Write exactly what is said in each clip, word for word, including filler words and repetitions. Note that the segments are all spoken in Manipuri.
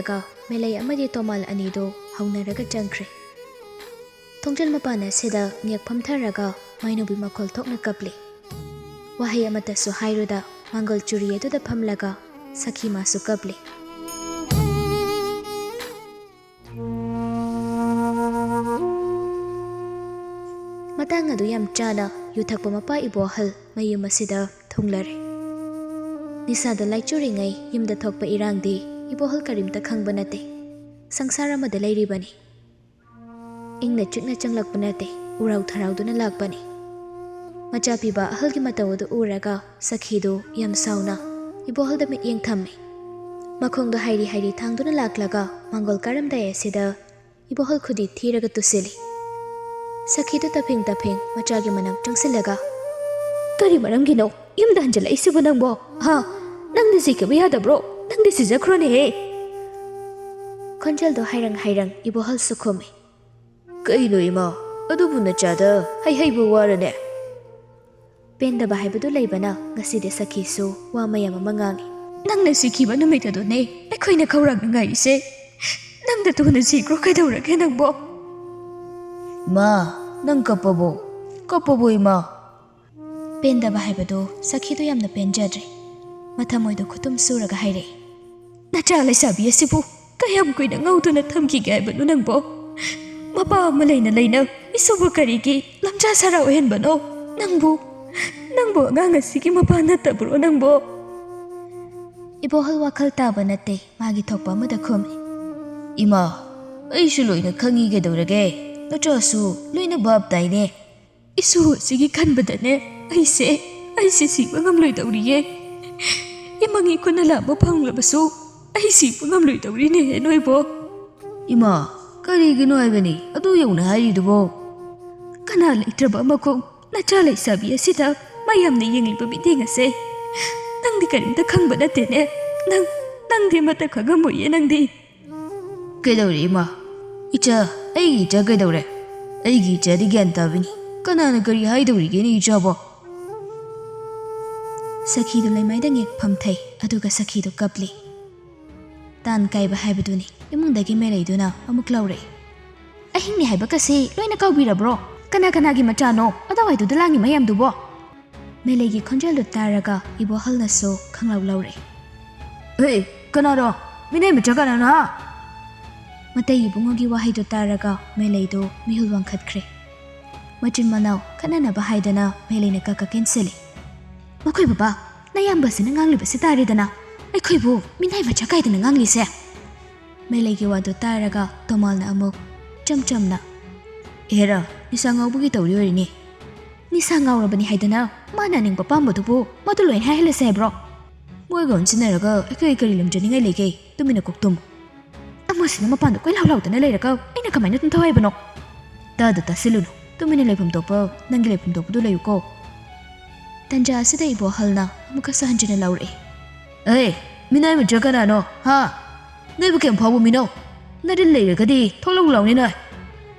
ꯀ ꯃꯦꯂꯩ ꯑꯃꯗꯤ ꯇꯣꯃꯥꯜ ꯑꯅꯤꯗꯨ ꯍꯧꯅꯔꯒ ꯆꯪꯈ꯭ꯔꯦ꯫ ꯊꯣꯡꯖꯤꯜ ꯃꯄꯥꯟ ꯑꯁꯤꯗ ꯅꯦꯛ ꯐꯝꯊꯔꯒ ꯃꯥꯏꯅꯨꯕꯤ ꯃꯈꯣꯜ ꯊꯣꯛꯅ ꯀꯞꯂꯤ꯫ ꯋꯥꯍꯩ ꯑꯃꯠꯇꯁꯨ ꯍꯥꯏꯔꯨꯗ ꯃꯥꯡꯒꯣꯜ ꯆꯨꯔꯤ ꯑꯗꯨꯗ ꯐꯝꯂꯒ ꯁꯈꯤ ꯃꯥꯁꯨ ꯀꯞꯂꯤ꯫ ꯃꯇꯥꯡ ꯑꯗꯨ ꯌꯥꯝ ꯆꯥꯅ ꯌꯨ ꯊꯛꯄ ꯃꯄꯥ ꯏꯕꯣꯍꯜ ꯃꯌꯨꯝ ꯑꯁꯤꯗ ꯊꯨꯡꯂꯔꯦ꯫ ꯅꯤꯁꯥꯗ ꯂꯥꯏꯆꯨꯔꯤꯉꯩ ꯌꯨꯝꯗ ꯊꯣꯛꯄ ꯏꯔꯥꯡꯗꯤ ꯏꯕꯣꯍꯜ ꯀꯔꯤꯝꯇ ꯈꯪꯕ ꯅꯠꯇꯦ꯫ ꯁꯪꯁꯥꯔ ꯑꯃꯗ ꯂꯩꯔꯤꯕꯅꯤ꯫ ꯏꯪꯅ ꯆꯤꯛꯅ ꯆꯪꯂꯛꯄ ꯅꯠꯇꯦ, ꯎꯔꯥꯎ ꯊꯔꯥꯎꯗꯨꯅ ꯂꯥꯛꯄꯅꯤ꯫ ꯃꯆꯥ ꯄꯤꯕ ꯑꯍꯜꯒꯤ ꯃꯇꯧ ꯑꯗꯨ ꯎꯔꯒ ꯁꯈꯤꯗꯨ ꯌꯥꯝ ꯁꯥꯎꯅ ꯏꯕꯣꯍꯜꯗ ꯃꯤꯠꯌꯦꯡ ꯊꯝꯃꯤ꯫ ꯃꯈꯣꯡꯗꯣ ꯍꯥꯏꯔꯤ ꯍꯥꯏꯔꯤ ꯊꯥꯡꯗꯨꯅ ꯂꯥꯛꯂꯒ ꯃꯥꯡꯒꯣꯜ ꯀꯥꯔꯝꯗꯥꯏ ꯑꯁꯤꯗ ꯏꯕꯣꯍꯜ ꯈꯨꯗꯤ ꯊꯤꯔꯒ ꯇꯨꯁꯤꯜꯂꯤ꯫ ꯁꯈꯤꯗꯨ ꯇꯞꯐꯤꯡ ꯇꯞꯐꯤꯡ ꯃꯆꯥꯒꯤ ꯃꯅꯥꯛ ꯆꯪꯁꯤꯜꯂꯒ, "ꯀꯔꯤ ꯃꯔꯝꯒꯤꯅꯣ ꯌꯨꯝꯗ ꯍꯟꯖꯤꯜꯂꯛꯏꯁꯤꯕꯨ ꯅꯪꯕꯣ? ꯍꯥ? ꯅꯪꯗꯤ ꯁꯤꯈꯤꯕ ꯌꯥꯗꯕ꯭ꯔꯣ? ꯅꯪꯗꯤ ꯁꯤꯖꯈ꯭ꯔꯣꯅꯦꯍꯦ!" ꯈꯣꯟꯖꯦꯜꯗꯣ ꯍꯥꯏꯔꯪ ꯍꯥꯏꯔꯪ ꯏꯕꯣꯍꯜꯁꯨ ꯈꯨꯝꯃꯤ꯫ "ꯀꯩꯅꯣ ꯏꯃꯥ, ꯑꯗꯨꯕꯨ ꯅꯆꯥꯗ ꯍꯩ ꯍꯩꯕ ꯋꯥꯔꯅꯦ?" ꯄꯦꯟꯗꯕ ꯍꯥꯏꯕꯗꯨ ꯂꯩꯕꯅ ꯉꯁꯤꯗꯤ ꯁꯈꯤꯁꯨ ꯋꯥ ꯃꯌꯥꯝ ꯑꯃ ꯉꯥꯡꯉꯤ꯫ "ꯅꯪꯅ ꯁꯤꯈꯤꯕ ꯅꯨꯃꯤꯠ ꯑꯗꯨꯅꯦ ꯑꯩꯈꯣꯏꯅ ꯈꯧꯔꯥꯡꯅ ꯉꯥꯏꯔꯤꯁꯦ꯫ ꯅꯪꯅ ꯊꯨꯅ ꯁꯤꯈ꯭ꯔꯣ, ꯀꯩꯗꯧꯔꯒꯦ ꯅꯪꯕꯣ?" "ꯏꯃꯥ, ꯅꯪ ꯀꯞꯄꯕꯣ? ꯀꯞꯄꯕꯣ ꯏꯃꯥ?" ꯄꯦꯟꯗꯕ ꯍꯥꯏꯕꯗꯨ ꯁꯈꯤꯗꯨ ꯌꯥꯝꯅ ꯄꯦꯟꯖꯗ꯭ꯔꯦ꯫ ꯃꯊꯃꯣꯏꯗꯨ ꯈꯨꯇꯨꯝ ꯁꯨꯔꯒ ꯍꯥꯏꯔꯛꯏ꯫ "ꯅꯆꯥ ꯂꯩꯁꯥꯕꯤ ꯑꯁꯤꯕꯨ ꯀꯌꯥꯝ ꯀꯨꯏꯅ ꯉꯧꯗꯨꯅ ꯊꯝꯈꯤꯒꯦ ꯍꯥꯏꯕꯅꯣ ꯅꯪꯕꯣ? ꯃꯄꯥ ꯑꯃ ꯂꯩꯅ ꯂꯩꯅ ꯏꯁꯨꯕꯨ ꯀꯔꯤꯒꯤ ꯂꯝꯆꯥ ꯁꯔꯥ ꯑꯣꯏꯍꯟꯕꯅꯣ? ꯅꯪꯕꯨ, ꯅꯪꯕꯨ ꯑꯉꯥꯡ ꯑꯁꯤꯒꯤ ꯃꯄꯥ ꯅꯠꯇꯕ꯭ꯔꯣ ꯅꯪꯕꯣ?" ꯏꯕꯣꯍꯜ ꯋꯥꯈꯜ ꯇꯥꯕ ꯅꯠꯇꯦ, ꯃꯥꯒꯤ ꯊꯣꯛꯄ ꯑꯃꯗ ꯈꯨꯝꯃꯤ꯫ "ꯏꯃꯥ, ꯑꯩꯁꯨ ꯂꯣꯏꯅ ꯈꯪꯉꯤ ꯀꯩꯗꯧꯔꯒꯦ? ꯅꯆꯥꯁꯨ ꯂꯣꯏꯅ ꯚꯥꯞ ꯇꯥꯏꯅꯦ꯫ ꯏꯁꯨ ꯑꯁꯤꯒꯤ ꯈꯟꯕꯗꯅꯦ ꯑꯩꯁꯦ, ꯑꯩꯁꯦ ꯁꯤꯕ ꯉꯝꯂꯣꯏꯗꯧꯔꯤꯌꯦ꯫ ꯏꯃꯪꯒꯤ ꯈꯨꯠꯅ ꯂꯥꯝꯕ ꯐꯪꯂꯕꯁꯨ ꯑꯩ ꯁꯤꯕ ꯉꯝꯂꯣꯏꯗꯧꯔꯤꯅꯦ ꯅꯣꯏꯕꯣ꯫" "ꯏꯃꯥ, ꯀꯔꯤꯒꯤꯅꯣ ꯍꯥꯏꯕꯅꯤ ꯑꯗꯨ ꯌꯧꯅ ꯍꯥꯏꯔꯤꯗꯨꯕꯣ?" "ꯀꯅꯥ ꯂꯩꯇ꯭ꯔꯕ ꯃꯈꯣꯡ ꯅꯆꯥ ꯂꯩꯁꯥꯕꯤ ꯑꯁꯤꯗ ꯃꯌꯥꯝꯅ ꯌꯦꯡꯂꯤꯕ ꯃꯤꯠꯌꯦꯡ ꯑꯁꯦ? ꯅꯪꯗꯤ ꯀꯔꯤꯝꯇ ꯈꯪꯕ ꯅꯠꯇꯦꯅꯦ꯫ ꯅꯪ, ꯅꯪꯗꯤ ꯑꯃꯠꯇ ꯈꯪꯉꯝꯃꯣꯏꯌꯦ ꯅꯪꯗꯤ꯫" "ꯀꯩꯗꯧꯔꯦ ꯏꯃꯥ? ꯏꯆꯥ, ꯑꯩꯒꯤ ꯏꯆꯥ ꯀꯩꯗꯧꯔꯦ? ꯑꯩꯒꯤ ꯏꯆꯥꯗꯤ ꯒ꯭ꯌꯥꯟ ꯇꯥꯕꯤꯅꯤ꯫ ꯀꯅꯥꯅ ꯀꯔꯤ ꯍꯥꯏꯗꯧꯔꯤꯒꯦꯅꯦ ꯏꯆꯥꯕꯣ?" ꯁꯈꯤꯗꯨ ꯂꯩꯃꯥꯏꯗ ꯉꯦꯛ ꯐꯝꯊꯩ, ꯑꯗꯨꯒ ꯁꯈꯤꯗꯨ ꯀꯞꯂꯤ꯫ ꯇꯥꯟ ꯀꯥꯏꯕ ꯍꯥꯏꯕꯗꯨꯅꯤ꯫ ꯏꯃꯨꯡꯗꯒꯤ ꯃꯦꯂꯩꯗꯨꯅ ꯑꯃꯨꯛ ꯂꯥꯎꯔꯛꯏ꯫ "ꯑꯍꯤꯡꯅꯤ ꯍꯥꯏꯕ ꯀꯁꯤ ꯂꯣꯏꯅ ꯀꯥꯎꯕꯤꯔꯕ꯭ꯔꯣ? ꯀꯅꯥ ꯀꯅꯥꯒꯤ ꯃꯆꯥꯅꯣ ꯑꯗꯨꯋꯥꯏꯗꯨꯗ ꯂꯥꯡꯉꯤ ꯃꯌꯥꯝꯗꯨꯕꯣ?" ꯃꯦꯂꯩꯒꯤ ꯈꯣꯟꯖꯦꯜꯗꯨ ꯇꯥꯔꯒ ꯏꯕꯣꯍꯜꯅꯁꯨ ꯈꯪꯂꯥꯎ ꯂꯥꯎꯔꯛꯏ꯫ "ꯑꯦ, ꯀꯅꯥꯅꯣ? ꯃꯤꯅꯥꯏ ꯃꯆꯥ ꯀꯅꯥꯅꯣ, ꯍꯥ?" ꯃꯇꯩ ꯏꯕꯨꯡꯉꯣꯒꯤ ꯋꯥꯍꯩꯗꯨ ꯇꯥꯔꯒ ꯃꯦꯂꯩꯗꯨ ꯃꯤꯍꯨꯜ ꯋꯥꯡꯈꯠꯈ꯭ꯔꯦ꯫ ꯃꯆꯤꯟ ꯃꯅꯥꯎ ꯈꯠꯅꯅꯕ ꯍꯥꯏꯗꯅ ꯃꯦꯂꯩꯅ ꯀꯛ ꯀꯛ ꯏꯟꯁꯤꯜꯂꯤ꯫ "ꯃꯈꯣꯏ ꯕꯕꯥ, ꯅꯌꯥꯝꯕꯁꯤꯅ ꯉꯥꯡꯂꯤꯕꯁꯤ ꯇꯥꯔꯦꯗꯅ, ꯑꯩꯈꯣꯏꯕꯨ ꯃꯤꯅꯥꯏ ꯃꯆꯥ ꯀꯥꯏꯗꯅ ꯉꯥꯡꯂꯤꯁꯦ?" ꯃꯦꯂꯩꯒꯤ ꯋꯥꯗꯨ ꯇꯥꯔꯒ ꯇꯣꯃꯥꯜꯅ ꯑꯃꯨꯛ ꯏꯆꯝ ꯆꯝꯅ, "ꯑꯦꯔꯥ, ꯅꯤꯁꯥ ꯉꯥꯎꯕꯒꯤ ꯇꯧꯔꯤ ꯑꯣꯏꯔꯤꯅꯤ꯫ ꯅꯤꯁꯥ ꯉꯥꯎꯔꯕꯅꯤ ꯍꯥꯏꯗꯅ ꯃꯥꯅ ꯑꯅꯤꯡꯕ ꯄꯥꯝꯕꯗꯨꯕꯨ ꯃꯗꯨ ꯂꯣꯏꯅ ꯍꯥꯏꯍꯜꯂꯁꯦ ꯍꯥꯏꯕ꯭ꯔꯣ? ꯃꯣꯏꯒ ꯑꯣꯟꯁꯤꯟꯅꯔꯒ ꯑꯩꯈꯣꯏ ꯀꯔꯤ ꯂꯝꯖꯅꯤꯡꯉꯥꯏ ꯂꯩꯒꯦ? ꯇꯨꯃꯤꯟꯅ ꯀꯣꯛ ꯇꯨꯝꯃꯨ꯫ ꯑꯃꯁꯤꯅ ꯃꯄꯥꯟꯗ ꯀꯣꯏꯂꯥꯎ ꯂꯥꯎꯗꯅ ꯂꯩꯔꯒ ꯑꯩꯅ ꯀꯃꯥꯏꯅ ꯇꯨꯝꯊꯧ ꯍꯥꯏꯕꯅꯣ? ꯇꯥꯗ ꯇꯥꯁꯤꯜꯂꯨꯅꯨ꯫ ꯇꯨꯃꯤꯟꯅ ꯂꯩꯐꯝ ꯊꯣꯛꯄ ꯅꯪꯒꯤ ꯂꯩꯐꯝ ꯊꯣꯛꯄꯗꯨ ꯂꯩꯌꯨꯀꯣ꯫" ꯇꯟꯖꯥ ꯑꯁꯤꯗ ꯏꯕꯣꯍꯜꯅ ꯑꯃꯨꯛꯀꯁꯨ ꯍꯟꯖꯤꯟꯅ ꯂꯥꯎꯔꯛꯏ꯫ "ꯑꯦ, ꯃꯤꯅꯥꯏ ꯃꯆꯥ ꯀꯅꯥꯅꯣ, ꯍꯥ? ꯅꯣꯏꯕꯨ ꯀꯌꯥꯝ ꯐꯥꯎꯕ ꯃꯤꯅꯣ? ꯅꯔꯤꯜ ꯂꯩꯔꯒꯗꯤ ꯊꯣꯛꯂꯛꯎ ꯂꯥꯎꯅꯦ ꯅꯣꯏ!"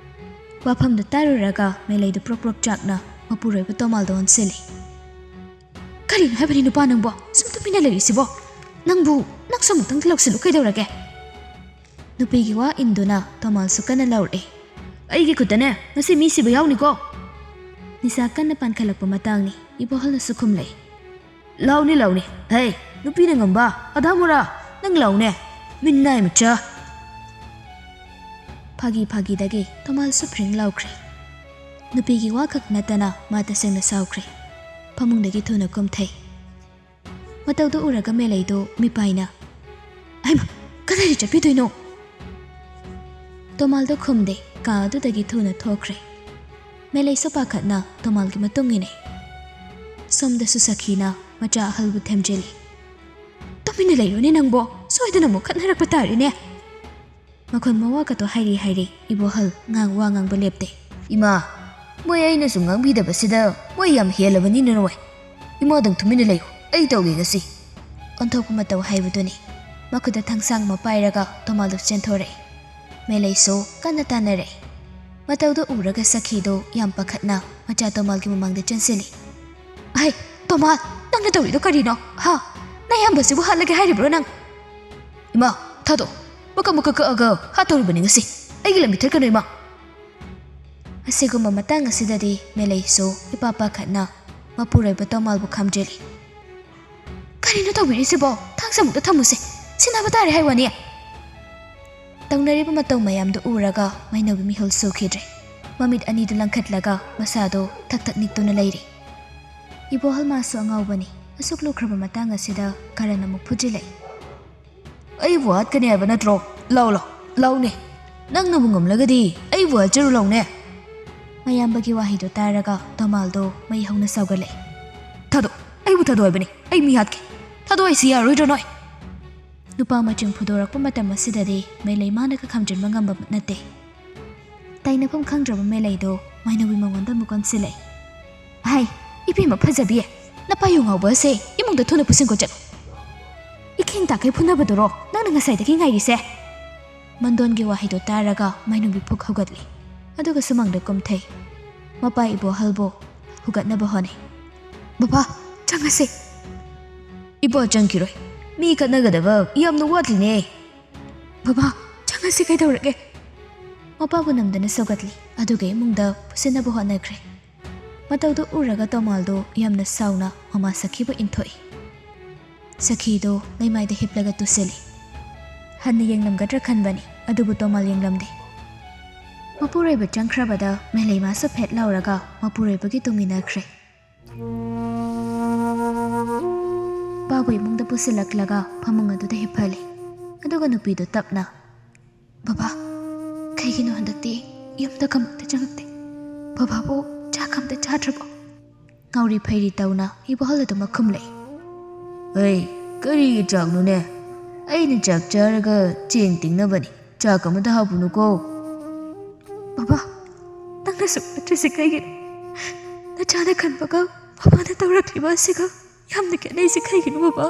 ꯋꯥꯐꯝꯗꯨ ꯇꯥꯔꯨꯔꯒ ꯃꯦꯂꯩꯗꯨ ꯄ꯭ꯔꯣꯛ ꯄ꯭ꯔꯣꯛ ꯆꯥꯛꯅ ꯃꯄꯨꯔꯣꯏꯕ ꯇꯣꯃꯥꯜꯗ ꯑꯣꯟꯁꯤꯜꯂꯤ꯫ "ꯀꯔꯤꯅꯣ ꯍꯥꯏꯕꯅꯤ ꯅꯨꯄꯥ ꯅꯪꯕꯣ? ꯁꯨꯝ ꯇꯨꯃꯤꯟꯅ ꯂꯩꯔꯤꯁꯤꯕꯣ? ꯅꯪꯕꯨ, ꯅꯪꯁꯨ ꯑꯃꯨꯛꯇꯪꯗꯤ ꯂꯧꯁꯤꯜꯂꯨ ꯀꯩꯗꯧꯔꯒꯦ?" ꯅꯨꯄꯤꯒꯤ ꯋꯥ ꯏꯟꯗꯨꯅ ꯇꯣꯃꯥꯜꯁꯨ ꯀꯟꯅ ꯂꯥꯎꯔꯛꯏ꯫ "ꯑꯩꯒꯤ ꯈꯨꯠꯇꯅꯦ ꯉꯁꯤ ꯃꯤ ꯁꯤꯕ ꯌꯥꯎꯅꯤꯀꯣ!" ꯅꯤꯁꯥ ꯀꯟꯅ ꯄꯥꯟꯈꯠꯂꯛꯄ ꯃꯇꯥꯡꯅꯤ꯫ ꯏꯕꯣꯍꯜꯅꯁꯨ ꯈꯨꯝꯂꯛꯏ꯫ "ꯂꯥꯎꯅꯦ, ꯂꯥꯎꯅꯦ꯫ ꯍꯦ, ꯅꯨꯄꯤꯅ ꯉꯝꯕ ꯑꯙꯥ ꯃꯣꯔꯥ, ꯅꯪ ꯂꯥꯎꯅꯦ꯫ ꯃꯤꯅꯥꯏ ꯃꯆꯥ!" ꯐꯥꯒꯤ ꯐꯥꯒꯤꯗꯒꯤ ꯇꯣꯃꯥꯜꯁꯨ ꯐ꯭ꯔꯤꯡ ꯂꯥꯎꯈ꯭ꯔꯦ꯫ ꯅꯨꯄꯤꯒꯤ ꯋꯥ ꯈꯛ ꯅꯠꯇꯅ ꯃꯥ ꯇꯁꯦꯡꯅ ꯁꯥꯎꯈ꯭ꯔꯦ꯫ ꯐꯃꯨꯡꯗꯒꯤ ꯊꯨꯅ ꯀꯨꯝꯊꯩ꯫ ꯃꯇꯧꯗꯨ ꯎꯔꯒ ꯃꯦꯂꯩꯗꯨ ꯃꯤꯄꯥꯏꯅ, "ꯍꯩꯃꯥ, ꯀꯗꯥꯏꯗ ꯆꯠꯄꯤꯗꯣꯏꯅꯣ?" ꯇꯣꯃꯥꯜꯗꯣ ꯈꯨꯝꯗꯦ, ꯀꯥ ꯑꯗꯨꯗꯒꯤ ꯊꯨꯅ ꯊꯣꯛꯈ꯭ꯔꯦ꯫ ꯃꯦꯂꯩꯁꯨ ꯄꯥꯈꯠꯅ ꯇꯣꯃꯥꯜꯒꯤ ꯃꯇꯨꯡ ꯏꯟꯅꯩ꯫ ꯁꯣꯝꯗꯁꯨ ꯁꯈꯤꯅ ꯃꯆꯥ ꯑꯍꯜꯕꯨ ꯊꯦꯝꯖꯤꯜꯂꯤ꯫ "ꯇꯨꯃꯤꯟꯅ ꯂꯩꯔꯨꯅꯦ ꯅꯪꯕꯣ, ꯁꯣꯏꯗꯅ ꯑꯃꯨꯛ ꯈꯠꯅꯔꯛꯄ ꯇꯥꯔꯦꯅꯦ!" ꯃꯈꯣꯟ ꯃꯋꯥꯒꯗꯣ ꯍꯥꯏꯔꯤ ꯍꯥꯏꯔꯤ ꯏꯕꯣꯍꯜ ꯉꯥꯡ ꯋꯥ ꯉꯥꯡꯕ ꯂꯦꯞꯇꯦ꯫ "ꯏꯃꯥ, ꯃꯣꯏ ꯑꯩꯅꯁꯨ ꯉꯥꯡꯕꯤꯗꯕꯁꯤꯗ ꯃꯣꯏ ꯌꯥꯝ ꯍꯦꯜꯂꯕꯅꯤꯅ ꯅꯣꯏ꯫ ꯏꯃꯥꯗꯪ ꯇꯨꯃꯤꯟꯅ ꯂꯩꯌꯨ, ꯑꯩ ꯇꯧꯒꯦ ꯉꯁꯤ꯫" ꯑꯣꯟꯊꯣꯛꯄ ꯃꯇꯧ ꯍꯥꯏꯕꯗꯨꯅꯤ꯫ ꯃꯈꯨꯠꯇ ꯊꯥꯡꯁꯥꯡ ꯑꯃ ꯄꯥꯏꯔꯒ ꯇꯣꯃꯥꯜꯗꯨ ꯆꯦꯟꯊꯣꯔꯛꯏ꯫ ꯃꯦꯂꯩꯁꯨ ꯀꯟꯅ ꯇꯥꯟꯅꯔꯛꯏ꯫ ꯃꯇꯧꯗꯨ ꯎꯔꯒ ꯁꯈꯤꯗꯨ ꯌꯥꯝ ꯄꯥꯈꯠꯅ ꯃꯆꯥ ꯇꯣꯃꯥꯜꯒꯤ ꯃꯃꯥꯡꯗ ꯆꯦꯟꯁꯤꯜꯂꯤ꯫ "ꯑꯍꯩ, ꯇꯣꯃꯥꯜ, ꯅꯪꯅ ꯇꯧꯔꯤꯗꯣ ꯀꯔꯤꯅꯣ? ꯍꯥ? ꯅꯌꯥꯝꯕꯁꯤꯕꯨ ꯍꯥꯠꯂꯒꯦ ꯍꯥꯏꯔꯤꯕ꯭ꯔꯣ ꯅꯪ?" "ꯏꯃꯥ, ꯊꯥꯗꯣꯛ꯫ ꯃꯀꯛ ꯃꯀꯛ ꯀꯛꯑꯒ ꯍꯥꯠꯇꯧꯔꯤꯕꯅꯤ ꯉꯁꯤ꯫ ꯑꯩꯒꯤ ꯂꯝꯕꯤ ꯊꯠꯀꯅꯨ, ꯏꯃꯥ꯫ ꯑꯁꯤꯒꯨꯝꯕ ꯃꯇꯥꯡ ꯑꯁꯤꯗꯗꯤ ꯃꯦꯂꯩꯁꯨ ꯏꯄꯥ ꯄꯥꯈꯠꯅ ꯃꯄꯨꯔꯣꯏꯕ ꯇꯣꯃꯥꯜꯕꯨ ꯈꯥꯝꯖꯤꯜꯂꯤ꯫ "ꯀꯔꯤꯅꯣ ꯇꯧꯕꯤꯔꯤꯁꯤꯕꯣ? ꯊꯥꯡꯁꯥꯃꯨꯛꯇ ꯊꯝꯃꯨꯁꯦ꯫ ꯁꯤꯟꯅꯕ ꯇꯥꯔꯦ ꯍꯥꯏ ꯋꯥꯅꯤ?" ꯇꯧꯅꯔꯤꯕ ꯃꯇꯧ ꯃꯌꯥꯝꯗꯨ ꯎꯔꯒ ꯃꯩꯅꯧꯕꯤ ꯃꯤꯍꯨꯜ ꯁꯨꯈꯤꯗ꯭ꯔꯦ꯫ ꯃꯃꯤꯠ ꯑꯅꯤꯗꯨ ꯂꯪꯈꯠꯂꯒ ꯃꯁꯥꯗꯣ ꯊꯛ ꯊꯛ ꯅꯤꯛꯇꯨꯅ ꯂꯩꯔꯤ꯫ ꯏꯕꯣꯍꯜ ꯃꯥꯁꯨ ꯑꯉꯥꯎꯕꯅꯤ꯫ ꯑꯁꯨꯛ ꯂꯨꯈ꯭ꯔꯕ ꯃꯇꯥꯡ ꯑꯁꯤꯗ ꯀꯔꯟ ꯑꯃꯨꯛ ꯐꯨꯖꯤꯜꯂꯛꯏ꯫ "ꯑꯩꯕꯨ ꯍꯥꯠꯀꯅꯤ ꯍꯥꯏꯕ ꯅꯠꯇ꯭ꯔꯣ? ꯂꯥꯎ, ꯂꯥꯎ, ꯂꯥꯎꯅꯦ꯫ ꯅꯪꯅꯕꯨ ꯉꯝꯂꯒꯗꯤ ꯑꯩꯕꯨ ꯍꯥꯠꯆꯔꯨ ꯂꯥꯎꯅꯦ꯫" ꯃꯌꯥꯝꯕꯒꯤ ꯋꯥꯍꯩꯗꯨ ꯇꯥꯔꯒ ꯇꯣꯃꯥꯜꯗꯣ ꯃꯩ ꯍꯧꯅ ꯁꯧꯒꯠꯂꯛꯏ꯫ "ꯊꯥꯗꯣꯛ, ꯑꯩꯕꯨ ꯊꯥꯗꯣꯛ ꯍꯥꯏꯕꯅꯤ꯫ ꯑꯩ ꯃꯤ ꯍꯥꯠꯀꯦ꯫ ꯊꯥꯗꯣꯛ ꯍꯥꯏꯁꯤ ꯌꯥꯔꯣꯏꯗ꯭ꯔꯣ ꯅꯣꯏ?" ꯅꯨꯄꯥ ꯃꯆꯤꯡ ꯐꯨꯗꯣꯔꯛꯄ ꯃꯇꯝ ꯑꯁꯤꯗꯗꯤ ꯃꯦꯂꯩ ꯃꯥꯅꯒ ꯈꯥꯝꯖꯤꯟꯕ ꯉꯝꯕ ꯅꯠꯇꯦ꯫ ꯇꯥꯏꯅꯐꯝ ꯈꯪꯗ꯭ꯔꯕ ꯃꯦꯂꯩꯗꯣ ꯃꯥꯏꯅꯧꯕꯤ ꯃꯉꯣꯟꯗ ꯑꯃꯨꯛ ꯑꯣꯟꯁꯤꯜꯂꯛꯏ꯫ "ꯍꯥꯏ, ꯏꯕꯦꯝꯃ ꯐꯖꯕꯤ, ꯅꯄꯥ ꯌꯨ ꯉꯥꯎꯕ ꯑꯁꯦ ꯏꯃꯨꯡꯗ ꯊꯨꯅ ꯄꯨꯁꯤꯟꯈꯣ ꯆꯠꯂꯨ꯫ ꯏꯈꯦꯡ ꯇꯥꯈꯩ ꯐꯨꯅꯕꯗꯨꯔꯣ ꯅꯪꯅ ꯉꯁꯥꯏꯗꯒꯤ ꯉꯥꯏꯔꯤꯁꯦ?" ꯃꯟꯗꯣꯟꯒꯤ ꯋꯥꯍꯩꯗꯣ ꯇꯥꯔꯒ ꯃꯥꯏꯅꯧꯕꯤ ꯐꯨꯛ ꯍꯧꯒꯠꯂꯤ꯫ ꯑꯗꯨꯒ ꯁꯨꯃꯥꯡꯗ ꯀꯨꯝꯊꯩ꯫ ꯃꯄꯥ ꯏꯕꯣꯍꯜꯕꯨ ꯍꯨꯒꯠꯅꯕ ꯍꯣꯠꯅꯩ꯫ "ꯕꯕꯥ, ꯆꯪꯉꯁꯤ꯫" "ꯏꯕꯣ ꯆꯪꯈꯤꯔꯣꯏ꯫ ꯃꯤ ꯈꯠꯅꯒꯗꯕ ꯌꯥꯝꯅ ꯋꯥꯠꯂꯤꯅꯦ꯫" "ꯕꯕꯥ, ꯆꯪꯉꯁꯤ ꯀꯩꯗꯧꯔꯒꯦ?" ꯃꯄꯥꯕꯨ ꯅꯝꯗꯨꯅ ꯁꯧꯒꯠꯂꯤ꯫ ꯑꯗꯨꯒ ꯏꯃꯨꯡꯗ ꯄꯨꯁꯤꯟꯅꯕ ꯍꯣꯠꯅꯈ꯭ꯔꯦ꯫ ꯃꯇꯧꯗꯨ ꯎꯔꯒ ꯇꯣꯃꯥꯜꯗꯣ ꯌꯥꯝꯅ ꯁꯥꯎꯅ ꯃꯃꯥ ꯁꯈꯤꯕꯨ ꯏꯟꯊꯣꯛꯏ꯫ ꯁꯈꯤꯗꯣ ꯂꯩꯃꯥꯏꯗ ꯍꯤꯞꯂꯒ ꯇꯨꯁꯤꯜꯂꯤ꯫ ꯍꯟꯅ ꯌꯦꯡꯂꯝꯒꯗ꯭ꯔꯥ ꯈꯟꯕꯅꯤ, ꯑꯗꯨꯕꯨ ꯇꯣꯃꯥꯜ ꯌꯦꯡꯂꯝꯗꯦ꯫ ꯃꯄꯨꯔꯣꯏꯕ ꯆꯪꯈ꯭ꯔꯕꯗ ꯃꯦꯂꯩꯃꯥꯁꯨ ꯐꯦꯠ ꯂꯥꯎꯔꯒ ꯃꯄꯨꯔꯣꯏꯕꯒꯤ ꯇꯨꯡ ꯏꯟꯅꯈ꯭ꯔꯦ꯫ ꯄꯥꯕꯨ ꯏꯃꯨꯡꯗ ꯄꯨꯁꯤꯜꯂꯛꯂꯒ ꯐꯃꯨꯡ ꯑꯗꯨꯗ ꯍꯤꯞꯍꯜꯂꯤ꯫ ꯑꯗꯨꯒ ꯅꯨꯄꯤꯗꯨ ꯇꯞꯅ, "ꯕꯕꯥ, ꯀꯩꯒꯤꯅꯣ ꯍꯟꯗꯛꯇꯤ ꯌꯨꯝꯗ ꯀꯃꯛꯇ ꯆꯪꯉꯛꯇꯦ? ꯕꯕꯥꯕꯨ ꯆꯥꯛ ꯑꯝꯇ ꯆꯥꯗ꯭ꯔꯕꯣ?" ꯉꯥꯎꯔꯤ ꯐꯩꯔꯤ ꯇꯧꯅ ꯏꯕꯣꯍꯜ ꯑꯗꯨꯃꯛ ꯈꯨꯝꯂꯛꯏ꯫ "ꯑꯩ, ꯀꯔꯤꯒꯤ ꯆꯥꯛꯅꯣꯅꯦ? ꯑꯩꯅ ꯆꯥꯛ ꯆꯥꯔꯒ ꯆꯦꯡ ꯇꯤꯡꯅꯕꯅꯤ꯫ ꯆꯥꯛ ꯑꯃꯇ ꯍꯥꯞꯄꯨꯅꯨꯀꯣ꯫" "ꯕꯕꯥ, ꯅꯪꯅ ꯁꯨꯛ ꯐꯠꯇ꯭ꯔꯤꯁꯤ ꯀꯩꯒꯤꯅꯣ? ꯅꯆꯥꯅ ꯈꯟꯕꯒ ꯕꯕꯥꯅ ꯇꯧꯔꯛꯂꯤꯕ ꯑꯁꯤꯒ ꯌꯥꯝꯅ ꯈꯦꯠꯅꯩꯁꯤ ꯀꯩꯒꯤꯅꯣ ꯕꯕꯥ?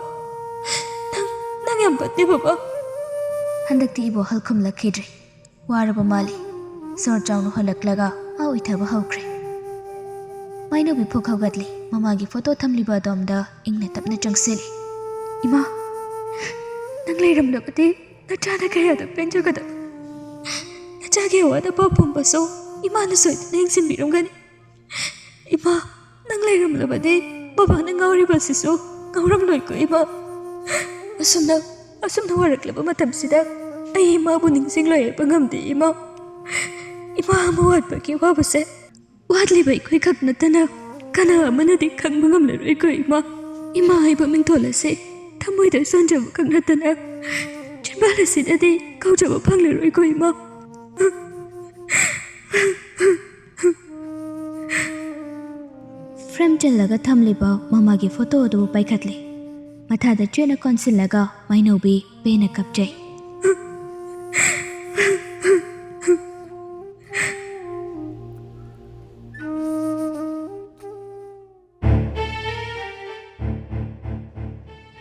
ꯅꯪ, ꯅꯪ ꯌꯥꯝ ꯐꯠꯇꯦ ꯕꯕꯥ꯫" ꯍꯟꯗꯛꯇꯤ ꯏꯕꯣꯍꯜ ꯈꯨꯝꯂꯛꯈꯤꯗ꯭ꯔꯦ꯫ ꯋꯥꯔꯕ ꯃꯥꯜꯂꯤ꯫ ꯁꯣꯔ ꯆꯥꯎꯅ ꯍꯣꯜꯂꯛꯂꯒ ꯃꯥ ꯎꯏꯊꯕ ꯍꯧꯈ꯭ꯔꯦ꯫ ꯃꯥꯏꯅꯧꯕꯤ ꯐꯨꯛ ꯍꯧꯒꯠꯂꯤ꯫ ꯃꯃꯥꯒꯤ ꯐꯣꯇꯣ ꯊꯝꯂꯤꯕ ꯑꯗꯣꯝꯗ ꯏꯪꯅ ꯇꯞꯅ ꯆꯪꯁꯤꯜꯂꯤ꯫ "ꯏꯃꯥ, ꯅꯪ ꯂꯩꯔꯝꯂꯕꯗꯤ ꯅꯆꯥꯅ ꯀꯌꯥꯗ ꯄꯦꯟꯖꯒꯗꯕ? ꯅꯆꯥꯒꯤ ꯑꯋꯥꯠ ꯑꯄꯥ ꯄꯨꯝꯕꯁꯨ ꯏꯃꯥꯅ ꯁꯣꯏꯗꯅ ꯌꯦꯡꯁꯤꯟꯕꯤꯔꯝꯒꯅꯤ꯫ ꯏꯃꯥ, ꯅꯪ ꯂꯩꯔꯝꯂꯕꯗꯤ ꯕꯕꯥꯅ ꯉꯥꯎꯔꯤꯕꯁꯤꯁꯨ ꯉꯥꯎꯔꯝꯂꯣꯏꯀꯣ ꯏꯃꯥ꯫ ꯑꯁꯨꯝꯅ, ꯑꯁꯨꯝꯅ ꯋꯥꯔꯛꯂꯕ ꯃꯇꯝꯁꯤꯗ ꯑꯩ ꯏꯃꯥꯕꯨ ꯅꯤꯡꯁꯤꯡꯂꯣꯏ ꯍꯥꯏꯕ ꯉꯝꯗꯦ ꯏꯃꯥ꯫ ꯏꯃꯥ ꯑꯃ ꯋꯥꯠꯄꯒꯤ ꯋꯥꯕꯁꯦ ꯋꯥꯠꯂꯤꯕ ꯑꯩꯈꯣꯏ ꯈꯛ ꯅꯠꯇꯅ ꯀꯅꯥ ꯑꯃꯅꯗꯤ ꯈꯪꯕ ꯉꯝꯂꯔꯣꯏꯀꯣ ꯏꯃꯥ꯫ ꯏꯃꯥ ꯍꯥꯏꯕ ꯃꯤꯡꯊꯣꯜ ꯑꯁꯦ ꯊꯃꯣꯏꯗ ꯆꯣꯟꯖꯕ ꯈꯛ ꯅꯠꯇꯅ ꯆꯤꯟꯕꯥꯜ ꯑꯁꯤꯗꯗꯤ ꯀꯧꯖꯕ ꯐꯪꯂꯔꯣꯏꯀꯣ ꯏꯃꯥ꯫ ꯐ꯭ꯔꯦꯝ ꯆꯜꯂꯒ ꯊꯝꯂꯤꯕ ꯃꯃꯥꯒꯤ ꯐꯣꯇꯣ ꯑꯗꯨ ꯄꯥꯏꯈꯠꯂꯦ꯫ ꯃꯊꯥꯗ ꯆꯦꯠꯅ ꯀꯣꯟꯁꯤꯜꯂꯒ ꯃꯥꯏꯅꯧꯕꯤ ꯄꯦꯟꯅ ꯀꯞꯆꯩ꯫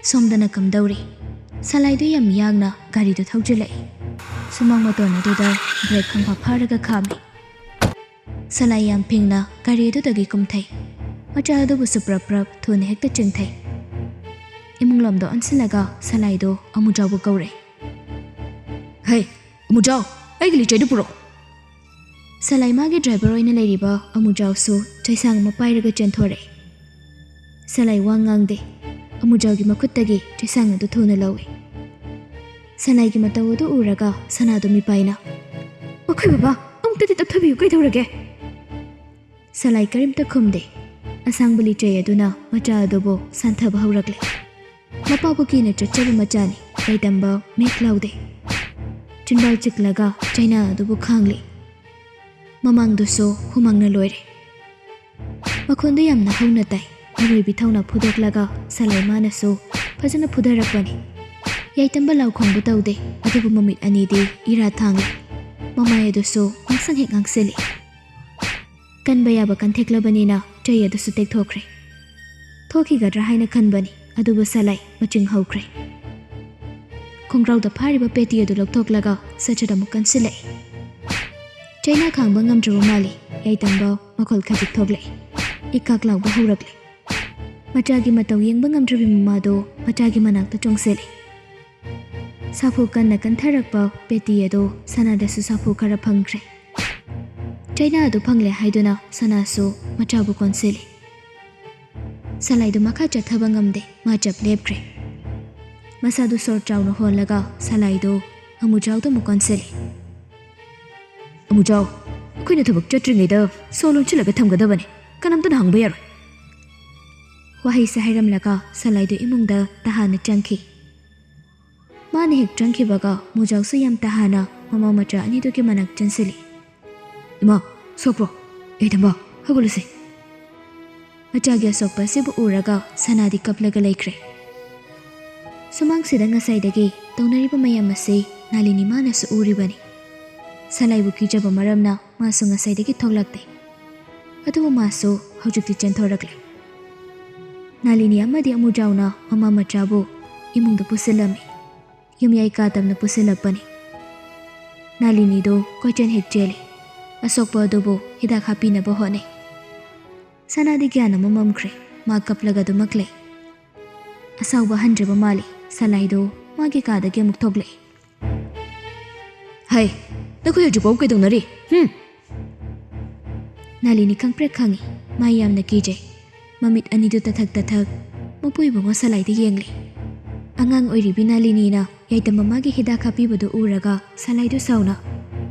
ꯁꯣꯝꯗꯅ ꯀꯝꯗꯧꯔꯤ? ꯁꯂꯥꯏꯗꯨ ꯌꯥꯝ ꯌꯥꯡꯅ ꯒꯥꯔꯤꯗꯨ ꯊꯧꯖꯤꯜꯂꯛꯏ꯫ ꯁꯨꯃꯥꯡ ꯃꯇꯣꯟ ꯑꯗꯨꯗ ꯕ꯭ꯔꯦꯛ ꯈꯪꯐꯥ ꯐꯥꯔꯒ ꯈꯥꯝꯃꯤ꯫ ꯁꯂꯥꯏ ꯌꯥꯝ ꯐꯤꯡꯅ ꯒꯥꯔꯤ ꯑꯗꯨꯗꯒꯤ ꯀꯨꯝꯊꯩ꯫ ꯃꯆꯥ ꯑꯗꯨꯕꯨꯁꯨ ꯄ꯭ꯔꯞ ꯄ꯭ꯔꯞ ꯊꯨꯅ ꯍꯦꯛꯇ ꯆꯤꯡꯊꯩ꯫ ꯏꯃꯨꯡꯂꯣꯝꯗ ꯑꯣꯟꯁꯤꯜꯂꯒ ꯁꯂꯥꯏꯗꯨ ꯑꯃꯨꯖꯥꯎꯕꯨ ꯀꯧꯔꯦ꯫ "ꯍꯩ, ꯑꯃꯨꯖꯥꯎ, ꯑꯩꯒꯤ ꯂꯤꯆꯩꯗꯨ ꯄꯨꯔꯛꯑꯣ!" ꯁꯂꯥꯏ ꯃꯥꯒꯤ ꯗ꯭ꯔꯥꯏꯚꯔ ꯑꯣꯏꯅ ꯂꯩꯔꯤꯕ ꯑꯃꯨꯖꯥꯎꯁꯨ ꯆꯩꯁꯥꯡ ꯑꯃ ꯄꯥꯏꯔꯒ ꯆꯦꯟꯊꯣꯔꯛꯏ꯫ ꯁꯂꯥꯏ ꯋꯥ ꯉꯥꯡꯗꯦ꯫ ꯑꯃꯨꯖꯥꯎꯒꯤ ꯃꯈꯨꯠꯇꯒꯤ ꯆꯩꯁꯥꯡ ꯑꯗꯨ ꯊꯨꯅ ꯂꯧꯏ꯫ ꯁꯂꯥꯏꯒꯤ ꯃꯇꯧ ꯑꯗꯨ ꯎꯔꯒ ꯁꯅꯥꯗꯣ ꯃꯤꯄꯥꯏꯅ, "ꯃꯈꯣꯏ ꯕꯕꯥ, ꯑꯃꯨꯛꯇꯗꯤ ꯇꯞꯊꯕꯤꯌꯨ, ꯀꯩꯗꯧꯔꯒꯦ?" ꯁꯂꯥꯏ ꯀꯔꯤꯝꯇ ꯈꯨꯝꯗꯦ꯫ ꯑꯁꯥꯡꯕ ꯂꯤꯆꯩ ꯑꯗꯨꯅ ꯃꯆꯥ ꯑꯗꯨꯕꯨ ꯁꯥꯟꯊꯕ ꯍꯧꯔꯛꯂꯦ꯫ ꯃꯄꯥꯕꯨ ꯀꯤꯅ ꯆꯠꯆꯕ ꯃꯆꯥꯅꯤ꯫ ꯌꯥꯏꯇꯝꯕ ꯃꯤꯠ ꯂꯥꯎꯗꯦ꯫ ꯆꯤꯟꯕꯥꯜ ꯆꯤꯛꯂꯒ ꯆꯩꯅꯥ ꯑꯗꯨꯕꯨ ꯈꯥꯡꯂꯤ꯫ ꯃꯃꯥꯡꯗꯨꯁꯨ ꯍꯨꯃꯥꯡꯅ ꯂꯣꯏꯔꯦ꯫ ꯃꯈꯣꯟꯗꯨ ꯌꯥꯝꯅ ꯍꯧꯅ ꯇꯥꯏ꯫ ꯑꯔꯣꯏꯕꯤ ꯊꯧꯅ ꯐꯨꯗꯣꯛꯂꯒ ꯁꯂꯥꯏ ꯃꯥꯅꯁꯨ ꯐꯖꯅ ꯐꯨꯗꯔꯛꯄꯅꯤ꯫ ꯌꯥꯏꯇꯝꯕ ꯂꯥꯎ ꯈꯣꯡꯕ ꯇꯧꯗꯦ, ꯑꯗꯨꯕꯨ ꯃꯃꯤꯠ ꯑꯅꯤꯗꯤ ꯏꯔꯥ ꯊꯥꯡꯂꯤ꯫ ꯃꯃꯥꯏ ꯑꯗꯨꯁꯨ ꯉꯥꯡꯁꯪ ꯍꯦꯛ ꯉꯥꯡꯁꯤꯜꯂꯤ꯫ ꯀꯟꯕ ꯌꯥꯕ ꯀꯟꯊꯦꯛꯂꯕꯅꯤꯅ ꯆꯩ ꯑꯗꯨꯁꯨ ꯇꯦꯛꯊꯣꯛꯈ꯭ꯔꯦ꯫ ꯊꯣꯛꯈꯤꯒꯗ꯭ꯔꯥ ꯍꯥꯏꯅ ꯈꯟꯕꯅꯤ, ꯑꯗꯨꯕꯨ ꯁꯂꯥꯏ ꯃꯆꯤꯡ ꯍꯧꯈ꯭ꯔꯦ꯫ ꯈꯣꯡꯒ꯭ꯔꯥꯎꯗ ꯐꯥꯔꯤꯕ ꯄꯦꯇꯤ ꯑꯗꯨ ꯂꯧꯊꯣꯛꯂꯒ ꯁꯠ ꯁꯠ ꯑꯃꯨꯛ ꯀꯟꯁꯤꯜꯂꯛꯏ꯫ ꯆꯩꯅꯥ ꯈꯥꯡꯕ ꯉꯝꯗ꯭ꯔꯕ ꯃꯥꯜꯂꯤ꯫ ꯌꯥꯏꯇꯝꯕ ꯃꯈꯣꯜ ꯈꯖꯤꯛ ꯊꯣꯛꯂꯛꯏ꯫ ꯏꯀꯥꯛ ꯂꯥꯎꯕ ꯍꯧꯔꯛꯂꯦ꯫ ꯃꯆꯥꯒꯤ ꯃꯇꯧ ꯌꯦꯡꯕ ꯉꯝꯗ꯭ꯔꯕꯤ ꯃꯃꯥꯗꯨ ꯃꯆꯥꯒꯤ ꯃꯅꯥꯛꯇ ꯆꯣꯡꯁꯤꯜꯂꯤ꯫ ꯁꯥꯐꯨ ꯀꯟꯅ ꯀꯟꯊꯔꯛꯄ ꯄꯦꯇꯤ ꯑꯗꯨ ꯁꯅꯥꯗꯁꯨ ꯁꯥꯐꯨ ꯈꯔ ꯐꯪꯈ꯭ꯔꯦ꯫ ꯆꯩꯅꯥ ꯑꯗꯨ ꯐꯪꯂꯦ ꯍꯥꯏꯗꯨꯅ ꯁꯅꯥꯁꯨ ꯃꯆꯥꯕꯨ ꯀꯣꯟꯁꯤꯜꯂꯤ꯫ ꯁꯂꯥꯏꯗꯨ ꯃꯈꯥ ꯆꯠꯊꯕ ꯉꯝꯗꯦ, ꯃꯥ ꯆꯞ ꯂꯦꯞꯈ꯭ꯔꯦ꯫ ꯃꯁꯥꯗꯨ ꯁꯣꯔ ꯆꯥꯎꯅ ꯍꯣꯜꯂꯒ ꯁꯂꯥꯏꯗꯨ ꯑꯃꯨꯖꯥꯎꯗ ꯑꯃꯨꯛ ꯀꯣꯟꯁꯤꯜꯂꯤ꯫ "ꯑꯃꯨꯖꯥꯎ, ꯑꯩꯈꯣꯏꯅ ꯊꯕꯛ ꯆꯠꯇ꯭ꯔꯤꯉꯩꯗ ꯁꯣ ꯂꯣꯟꯁꯤꯜꯂꯒ ꯊꯝꯒꯗꯕꯅꯤ, ꯀꯅꯥꯝꯇꯅ ꯍꯪꯕ ꯌꯥꯔꯣꯏ"꯫ ꯋꯥꯍꯩꯁꯦ ꯍꯥꯏꯔꯝꯂꯒ ꯁꯂꯥꯏꯗꯨ ꯏꯃꯨꯡꯗ ꯇꯍꯥꯅ ꯆꯪꯈꯤ꯫ ꯃꯥꯅ ꯍꯦꯛ ꯆꯪꯈꯤꯕꯒ ꯃꯨꯖꯥꯎꯁꯨ ꯌꯥꯝ ꯇꯍꯥꯅ ꯃꯃꯥ ꯃꯆꯥ ꯑꯅꯤꯗꯨꯒꯤ ꯃꯅꯥꯛ ꯆꯪꯁꯤꯜꯂꯤ꯫ "ꯏꯃꯥ, ꯁꯣꯛꯄ꯭ꯔꯣ? ꯌꯥꯏꯇꯝꯕ, ꯍꯧꯒꯠꯂꯨꯁꯦ"꯫ ꯃꯆꯥꯒꯤ ꯑꯁꯣꯛꯄ ꯑꯁꯤꯕꯨ ꯎꯔꯒ ꯁꯅꯥꯗꯤ ꯀꯞꯂꯒ ꯂꯩꯈ꯭ꯔꯦ꯫ ꯁꯨꯃꯥꯡꯁꯤꯗ ꯉꯁꯥꯏꯗꯒꯤ ꯇꯧꯅꯔꯤꯕ ꯃꯌꯥꯝ ꯑꯁꯤ ꯅꯥꯂꯤꯅꯤ ꯃꯥꯅꯁꯨ ꯎꯔꯤꯕꯅꯤ꯫ ꯁꯂꯥꯏꯕꯨ ꯀꯤꯖꯕ ꯃꯔꯝꯅ ꯃꯥꯁꯨ ꯉꯁꯥꯏꯗꯒꯤ ꯊꯣꯛꯂꯛꯇꯦ꯫ ꯑꯗꯨꯕꯨ ꯃꯥꯁꯨ ꯍꯧꯖꯤꯛꯇꯤ ꯆꯦꯟꯊꯣꯔꯛꯂꯦ꯫ ꯅꯥꯂꯤꯅꯤ ꯑꯃꯗꯤ ꯑꯃꯨꯖꯥꯎꯅ ꯃꯃꯥ ꯃꯆꯥꯕꯨ ꯏꯃꯨꯡꯗ ꯄꯨꯁꯤꯜꯂꯝꯃꯤ꯫ ꯌꯨꯝꯌꯥꯏ ꯀꯥ ꯇꯝꯅ ꯄꯨꯁꯤꯜꯂꯛꯄꯅꯤ꯫ ꯅꯥꯂꯤꯅꯤꯗꯨ ꯀꯣꯏꯆꯦꯟ ꯍꯦꯛ ꯆꯦꯜꯂꯤ꯫ ꯑꯁꯣꯛꯄ ꯑꯗꯨꯕꯨ ꯍꯤꯗꯥꯛ ꯍꯥꯞꯄꯤꯅꯕ ꯍꯣꯠꯅꯩ꯫ ꯁꯅꯥꯗꯤ ꯒ꯭ꯌꯥꯟ ꯑꯃ ꯃꯝꯈ꯭ꯔꯦ꯫ ꯃꯥ ꯀꯞꯂꯒ ꯑꯗꯨꯃꯛ ꯂꯩ꯫ ꯑꯁꯥꯎꯕ ꯍꯟꯗ꯭ꯔꯕ ꯃꯥꯜꯂꯤ꯫ ꯁꯂꯥꯏꯗꯨ ꯃꯥꯒꯤ ꯀꯥꯗꯒꯤ ꯑꯃꯨꯛ ꯊꯣꯛꯂꯛꯏ꯫ "ꯍꯩ, ꯅꯈꯣꯏ ꯍꯧꯖꯤꯛꯐꯥꯎ ꯀꯩꯗꯧꯅꯔꯤ? ꯍꯨꯝ!" ꯅꯥꯂꯤꯅꯤ ꯈꯪꯄ꯭ꯔꯦꯛ ꯈꯪꯉꯤ꯫ ꯃꯥ ꯌꯥꯝꯅ ꯀꯤꯖꯩ꯫ ꯃꯃꯤꯠ ꯑꯅꯤꯗꯨ ꯇꯊꯛ ꯇꯊꯛ ꯃꯄꯨ ꯏꯕꯨꯡꯉꯣ ꯁꯂꯥꯏꯗ ꯌꯦꯡꯂꯤ꯫ ꯑꯉꯥꯡ ꯑꯣꯏꯔꯤꯕꯤ ꯅꯥꯂꯤꯅꯤꯅ ꯌꯥꯏꯇꯝꯕ ꯃꯥꯒꯤ ꯍꯤꯗꯥꯛ ꯍꯥꯞꯄꯤꯕꯗꯨ ꯎꯔꯒ ꯁꯂꯥꯏꯗꯨ ꯁꯥꯎꯅ,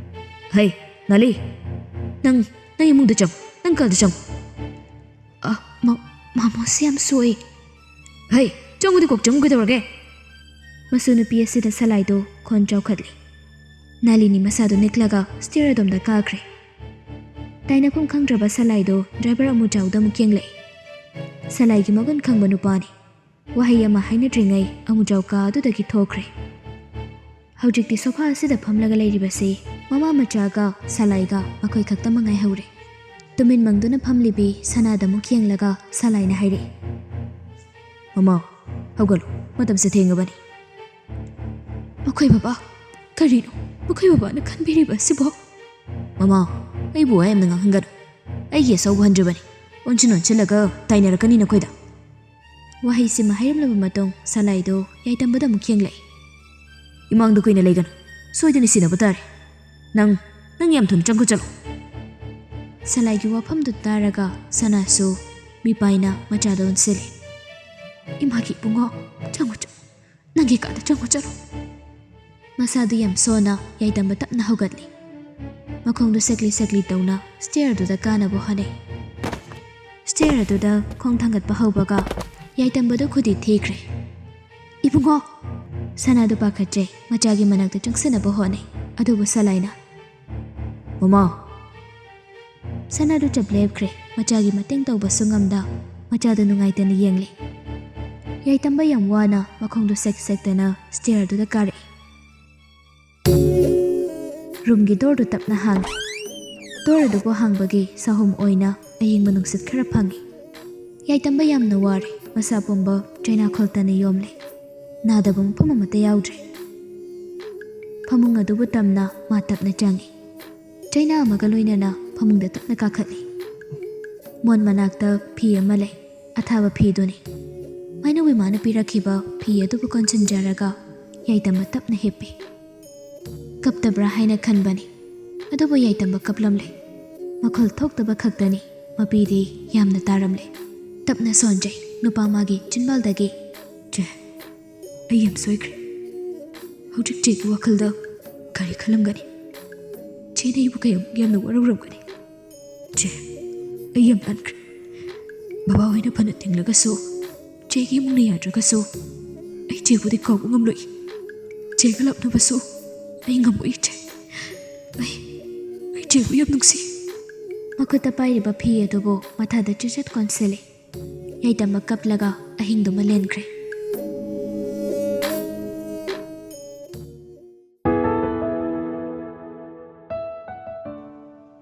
"ꯍꯩ, ꯅꯥꯂꯤ, ꯅꯪ, ꯅꯪ ꯏꯃꯨꯡꯗ ꯆꯪ, ꯅꯪ ꯀꯥꯗ ꯆꯪ"꯫ "ꯑ, ꯃ-, ꯃꯥꯃꯣꯁꯦ ꯌꯥꯝ ꯁꯣꯛꯏ"꯫ "ꯍꯩ, ꯆꯪꯉꯨꯗꯤ ꯀꯣꯛ ꯆꯪꯉꯨ ꯀꯩꯗꯧꯔꯒꯦ?" ꯃꯁꯨ ꯅꯨꯄꯤ ꯑꯁꯤꯗ ꯁꯂꯥꯏꯗꯨ ꯈꯣꯟ ꯆꯥꯎꯈꯠꯂꯤ꯫ ꯅꯥꯂꯤꯅꯤ ꯃꯁꯥꯗꯨ ꯅꯤꯛꯂꯒ ꯁ꯭ꯇꯦꯌꯔ ꯑꯗꯣꯝꯗ ꯀꯥꯈ꯭ꯔꯦ꯫ ꯇꯥꯏꯅꯐꯝ ꯈꯪꯗ꯭ꯔꯕ ꯁꯂꯥꯏꯗꯨ ꯗ꯭ꯔꯥꯏꯚꯔ ꯑꯃꯨꯖꯥꯎꯗ ꯑꯃꯨꯛ ꯌꯦꯡꯂꯛꯏ꯫ ꯁꯂꯥꯏꯒꯤ ꯃꯒꯨꯟ ꯈꯪꯕ ꯅꯨꯄꯥꯅꯤ꯫ ꯋꯥꯍꯩ ꯑꯃ ꯍꯥꯏꯅꯗ꯭ꯔꯤꯉꯩ ꯑꯃꯨꯖꯥꯎ ꯀꯥ ꯑꯗꯨꯗꯒꯤ ꯊꯣꯛꯈ꯭ꯔꯦ꯫ ꯍꯧꯖꯤꯛꯇꯤ ꯁꯣꯐꯥ ꯑꯁꯤꯗ ꯐꯝꯂꯒ ꯂꯩꯔꯤꯕꯁꯤ ꯃꯃꯥ ꯃꯆꯥꯒ ꯁꯂꯥꯏꯒ ꯃꯈꯣꯏ ꯈꯛꯇꯃꯛ ꯉꯥꯏꯍꯧꯔꯦ꯫ ꯇꯨꯃꯤꯟ ꯃꯪꯗꯨꯅ ꯐꯝꯂꯤꯕꯤ ꯁꯅꯥꯗ ꯑꯃꯨꯛ ꯌꯦꯡꯂꯒ ꯁꯂꯥꯏꯅ ꯍꯥꯏꯔꯛꯏ, "ꯃꯃꯥ, ꯍꯧꯒꯠꯂꯣ, ꯃꯇꯝꯁꯦ ꯊꯦꯡꯉꯕꯅꯤ"꯫ "ꯃꯈꯣꯏ ꯕꯕꯥ, ꯀꯔꯤꯅꯣ ꯃꯈꯣꯏ ꯕꯕꯥꯅ ꯈꯟꯕꯤꯔꯤꯕ ꯑꯁꯤꯕꯣ?" "ꯃꯃꯥ, ꯑꯩꯕꯨ ꯋꯥ ꯌꯥꯝꯅ ꯉꯥꯡꯍꯟꯒꯅꯨ꯫ ꯑꯩꯒꯤ ꯑꯁꯥꯎꯕ ꯍꯟꯗ꯭ꯔꯕꯅꯤ꯫ ꯑꯣꯟꯁꯤꯟ ꯑꯣꯟꯁꯤꯜꯂꯒ ꯇꯥꯏꯅꯔꯛꯀꯅꯤ ꯅꯈꯣꯏꯗ"꯫ ꯋꯥꯍꯩꯁꯤꯃ ꯍꯥꯏꯔꯝꯂꯕ ꯃꯇꯨꯡ ꯁꯂꯥꯏꯗꯨ ꯌꯥꯏꯇꯝꯕꯗ ꯑꯃꯨꯛ ꯌꯦꯡꯂꯛꯏ꯫ ꯏꯃꯥꯡꯗ ꯀꯨꯏꯅ ꯂꯩꯒꯅꯨ, ꯁꯣꯏꯗꯅ ꯁꯤꯟꯅꯕ ꯇꯥꯔꯦ꯫ ꯅꯪ, ꯅꯪ ꯌꯥꯝ ꯊꯨꯅ ꯆꯪꯈꯣ ꯆꯠꯂꯣ꯫ ꯁꯂꯥꯏꯒꯤ ꯋꯥꯐꯝꯗꯨ ꯇꯥꯔꯒ ꯁꯅꯥꯁꯨ ꯃꯤꯄꯥꯏꯅ ꯃꯆꯥꯗ ꯑꯣꯟꯁꯤꯜꯂꯤ꯫ "ꯏꯃꯥꯒꯤ ꯏꯕꯨꯡꯉꯣ, ꯆꯪꯉꯨ ꯆꯠ-, ꯅꯪꯒꯤ ꯀꯥꯗ ꯆꯪꯉꯨ ꯆꯠꯂꯣ꯫" ꯃꯁꯥꯗꯨ ꯌꯥꯝ ꯁꯣꯟꯅ ꯌꯥꯏꯇꯝꯕ ꯇꯞꯅ ꯍꯧꯒꯠꯂꯤ꯫ ꯃꯈꯣꯡꯗꯨ ꯁꯦꯛꯂꯤ ꯁꯦꯛꯂꯤ ꯇꯧꯅ ꯁ꯭ꯇꯦꯌꯔꯗꯨꯗ ꯀꯥꯅꯕ ꯍꯣꯠꯅꯩ꯫ ꯁ꯭ꯇꯦꯌꯔ ꯑꯗꯨꯗ ꯈꯣꯡ ꯊꯥꯡꯒꯠꯄ ꯍꯧꯕꯒ ꯌꯥꯏꯇꯝꯕꯗꯨ ꯈꯨꯗꯤ ꯊꯤꯈ꯭ꯔꯦ꯫ "ꯏꯕꯨꯡꯉꯣ!" ꯁꯅꯥꯗꯨ ꯄꯥꯈꯠꯆꯩ, ꯃꯆꯥꯒꯤ ꯃꯅꯥꯛꯇ ꯆꯪꯁꯤꯟꯅꯕ ꯍꯣꯠꯅꯩ, ꯑꯗꯨꯕꯨ ꯁꯂꯥꯏꯅ, "ꯃꯃꯥ!" ꯁꯅꯥꯗꯨ ꯆꯞ ꯂꯦꯞꯈ꯭ꯔꯦ, ꯃꯆꯥꯒꯤ ꯃꯇꯦꯡ ꯇꯧꯕꯁꯨ ꯉꯝꯗ ꯃꯆꯥꯗꯨ ꯅꯨꯡꯉꯥꯏꯇꯅ ꯌꯦꯡꯂꯤ꯫ ꯌꯥꯏꯇꯝꯕ ꯌꯥꯝ ꯋꯥꯅ ꯃꯈꯣꯡꯗꯨ ꯁꯦꯛ ꯁꯦꯛꯇꯅ ꯁ꯭ꯇꯦꯌꯔꯗꯨꯗ ꯀꯥꯔꯛꯏ꯫ ꯔꯨꯝꯒꯤ ꯗꯣꯔꯗꯨ ꯇꯞꯅ ꯍꯥꯡꯉꯤ꯫ ꯗꯣꯔ ꯑꯗꯨꯕꯨ ꯍꯥꯡꯕꯒꯤ ꯁꯥꯍꯨꯝ ꯑꯣꯏꯅ ꯑꯌꯤꯡꯕ ꯅꯨꯡꯁꯤꯠ ꯈꯔ ꯐꯪꯉꯤ꯫ ꯌꯥꯏꯇꯝꯕ ꯌꯥꯝꯅ ꯋꯥꯔꯦ, ꯃꯁꯥ ꯄꯨꯝꯕ ꯆꯩꯅꯥ ꯈꯣꯜꯇꯅ ꯌꯣꯝꯂꯦ꯫ ꯅꯥꯗꯕ ꯃꯐꯝ ꯑꯃꯠꯇ ꯌꯥꯎꯗ꯭ꯔꯦ꯫ ꯐꯃꯨꯡ ꯑꯗꯨꯕꯨ ꯇꯝꯅ ꯃꯥ ꯇꯞꯅ ꯆꯪꯉꯤ꯫ ꯆꯩꯅꯥ ꯑꯃꯒ ꯂꯣꯏꯅꯅ ꯐꯃꯨꯡꯗ ꯇꯞꯅ ꯀꯥꯈꯠꯂꯤ꯫ ꯃꯣꯟ ꯃꯅꯥꯛꯇ ꯐꯤ ꯑꯃ ꯂꯩ, ꯑꯊꯥꯕ ꯐꯤꯗꯨꯅꯤ꯫ ꯃꯥꯏꯅꯧ ꯏꯃꯥꯅ ꯄꯤꯔꯛꯈꯤꯕ ꯐꯤ ꯑꯗꯨꯕꯨ ꯀꯣꯟꯁꯤꯟꯖꯔꯒ ꯌꯥꯏꯇꯝꯕ ꯇꯞꯅ ꯍꯤꯞꯄꯤ꯫ ꯀꯞꯇꯕ꯭ꯔꯥ ꯍꯥꯏꯅ ꯈꯟꯕꯅꯤ, ꯑꯗꯨꯕꯨ ꯌꯥꯏꯇꯝꯕ ꯀꯞꯂꯝꯂꯦ꯫ ꯃꯈꯣꯜ ꯊꯣꯛꯇꯕ ꯈꯛꯇꯅꯤ, ꯃꯄꯤꯗꯤ ꯌꯥꯝꯅ ꯇꯥꯔꯝꯂꯦ꯫ ꯇꯞꯅ ꯁꯣꯟꯖꯩ ꯅꯨꯄꯥ ꯃꯥꯒꯤ ꯆꯤꯟꯕꯥꯜꯗꯒꯤ, "ꯆꯦ, ꯑꯩ ꯌꯥꯝ ꯁꯣꯏꯈ꯭ꯔꯦ꯫ ꯍꯧꯖꯤꯛ ꯆꯦꯒꯤ ꯋꯥꯈꯜꯗ ꯀꯔꯤ ꯈꯜꯂꯝꯒꯅꯤ? ꯆꯦꯅ ꯑꯩꯕꯨ ꯀꯌꯥꯃꯨꯛ ꯌꯥꯝꯅ ꯋꯥꯔꯧꯔꯝꯒꯅꯤ? ꯆꯦ, ꯑꯩ ꯌꯥꯝ ꯂꯥꯟꯈ꯭ꯔꯦ꯫ ꯕꯕꯥ ꯍꯣꯏꯅ ꯐꯅ ꯊꯤꯡꯂꯒꯁꯨ, ꯆꯦꯒꯤ ꯏꯃꯨꯡꯅ ꯌꯥꯗ꯭ꯔꯒꯁꯨ, ꯑꯩ ꯆꯦꯕꯨꯗꯤ ꯀꯥꯎꯕ ꯉꯝꯂꯣꯏ꯫ ꯆꯦꯒ ꯂꯥꯞꯅꯕꯁꯨ ꯑꯩ ꯉꯝꯃꯣꯏ, ꯆꯦ꯫ ꯑꯩ, ꯑꯩ ꯆꯦꯕꯨ ꯌꯥꯝ ꯅꯨꯡꯁꯤ꯫" ꯃꯈꯨꯠꯇ ꯄꯥꯏꯔꯤꯕ ꯐꯤ ꯑꯗꯨꯕꯨ ꯃꯊꯥꯗ ꯆꯤꯆꯠ ꯀꯣꯟꯁꯤꯜꯂꯤ꯫ ꯌꯥꯏꯇꯝꯕ ꯀꯞꯂꯒ ꯑꯍꯤꯡꯗꯨꯃ ꯂꯦꯟꯈ꯭ꯔꯦ꯫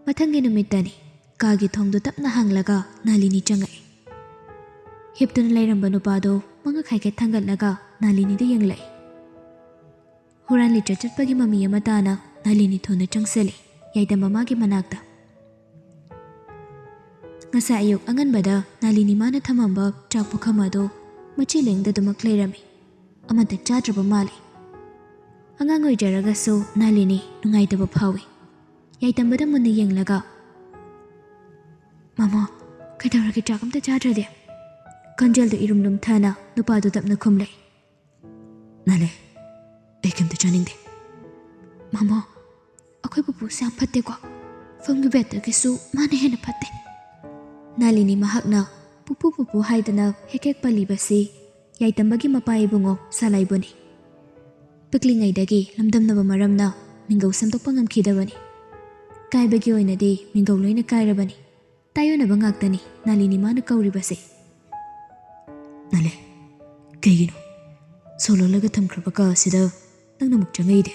ꯃꯊꯪꯒꯤ ꯅꯨꯃꯤꯠꯇꯅꯤ꯫ ꯀꯥꯒꯤ ꯊꯣꯡꯗꯨ ꯇꯞꯅ ꯍꯥꯡꯂꯒ ꯅꯥꯂꯤꯅꯤ ꯆꯪꯉꯛꯏ꯫ ꯍꯤꯞꯇꯨꯅ ꯂꯩꯔꯝꯕ ꯅꯨꯄꯥꯗꯨ ꯃꯉꯛ ꯍꯥꯏꯐꯦꯠ ꯊꯥꯡꯒꯠꯂꯒ ꯅꯥꯂꯤꯅꯤꯗ ꯌꯦꯡꯂꯛꯏ꯫ ꯍꯨꯔꯥꯟ ꯂꯤꯆꯠ ꯆꯠꯄꯒꯤ ꯃꯃꯤ ꯑꯃ ꯇꯥꯅ ꯅꯥꯂꯤꯅꯤ ꯊꯨꯅ ꯆꯪꯁꯤꯜꯂꯤ ꯌꯥꯏꯇꯝꯕ ꯃꯥꯒꯤ ꯃꯅꯥꯛꯇ꯫ ꯉꯁꯥꯏ ꯑꯌꯨꯛ ꯑꯉꯟꯕꯗ ꯅꯥꯂꯤꯅꯤ ꯃꯥꯅ ꯊꯝꯃꯝꯕ ꯆꯥꯛ ꯄꯨꯈꯝ ꯑꯗꯨ ꯃꯆꯤ ꯂꯦꯡꯗꯗꯨꯃꯛ ꯂꯩꯔꯝꯃꯤ꯫ ꯑꯃꯠꯇ ꯆꯥꯗ꯭ꯔꯕ ꯃꯥꯜꯂꯤ꯫ ꯑꯉꯥꯡ ꯑꯣꯏꯖꯔꯒꯁꯨ ꯅꯥꯂꯤꯅꯤ ꯅꯨꯡꯉꯥꯏꯇꯕ ꯐꯥꯎꯏ꯫ ꯌꯥꯏꯇꯝꯕꯗ ꯃꯨꯟꯅ ꯌꯦꯡꯂꯒ, "ꯃꯃꯣ, ꯀꯩꯗꯧꯔꯒꯦ ꯆꯥꯛ ꯑꯝꯇ ꯆꯥꯗ꯭ꯔꯗꯤ?" ꯈꯣꯟꯖꯦꯜꯗꯨ ꯏꯔꯨꯝ ꯂꯨꯝꯊꯅ ꯅꯨꯄꯥꯗꯨ ꯇꯞꯅ ꯈꯨꯝꯂꯦ꯫ "ꯅꯥꯂꯦ, ꯑꯩ ꯀꯩꯝꯇ ꯆꯥꯅꯤꯡꯗꯦ꯫" "ꯃꯃꯣ, ꯑꯩꯈꯣꯏ ꯄꯨꯄꯨꯁꯦ ꯌꯥꯝ ꯐꯠꯇꯦꯀꯣ꯫ ꯐꯝꯒꯤ ꯕꯦꯠꯇꯒꯤꯁꯨ ꯃꯥꯅ ꯍꯦꯟꯅ ꯐꯠꯇꯦ꯫" ꯅꯥꯂꯤꯅꯤ ꯃꯍꯥꯛꯅ ꯄꯨꯄꯨ ꯄꯨꯄꯨ ꯍꯥꯏꯗꯅ ꯍꯦꯛ ꯍꯦꯛ ꯄꯜꯂꯤꯕꯁꯤ ꯌꯥꯏꯇꯝꯕꯒꯤ ꯃꯄꯥ ꯏꯕꯨꯡꯉꯣ ꯁꯂꯥꯏꯕꯨꯅꯤ꯫ ꯄꯤꯛꯂꯤꯉꯩꯗꯒꯤ ꯂꯝꯗꯝꯅꯕ ꯃꯔꯝꯅ ꯃꯤꯡꯒꯧ ꯁꯦꯝꯗꯣꯛꯄ ꯉꯝꯈꯤꯗꯕꯅꯤ꯫ ꯀꯥꯏꯕꯒꯤ ꯑꯣꯏꯅꯗꯤ ꯃꯤꯡꯒꯧ ꯂꯣꯏꯅ ꯀꯥꯏꯔꯕꯅꯤ꯫ ꯇꯥꯏꯑꯣꯟꯅꯕ ꯉꯥꯛꯇꯅꯤ ꯅꯥꯂꯤꯅꯤ ꯃꯥꯅ ꯀꯧꯔꯤꯕꯁꯦ꯫ "ꯅꯥꯂꯦ, ꯀꯩꯒꯤꯅꯣ? ꯁꯣ ꯂꯣꯜꯂꯒ ꯊꯝꯈ꯭ꯔꯕ ꯀꯥ ꯑꯁꯤꯗ ꯅꯪꯅ ꯑꯃꯨꯛ ꯆꯪꯉꯛꯏꯗꯤ?"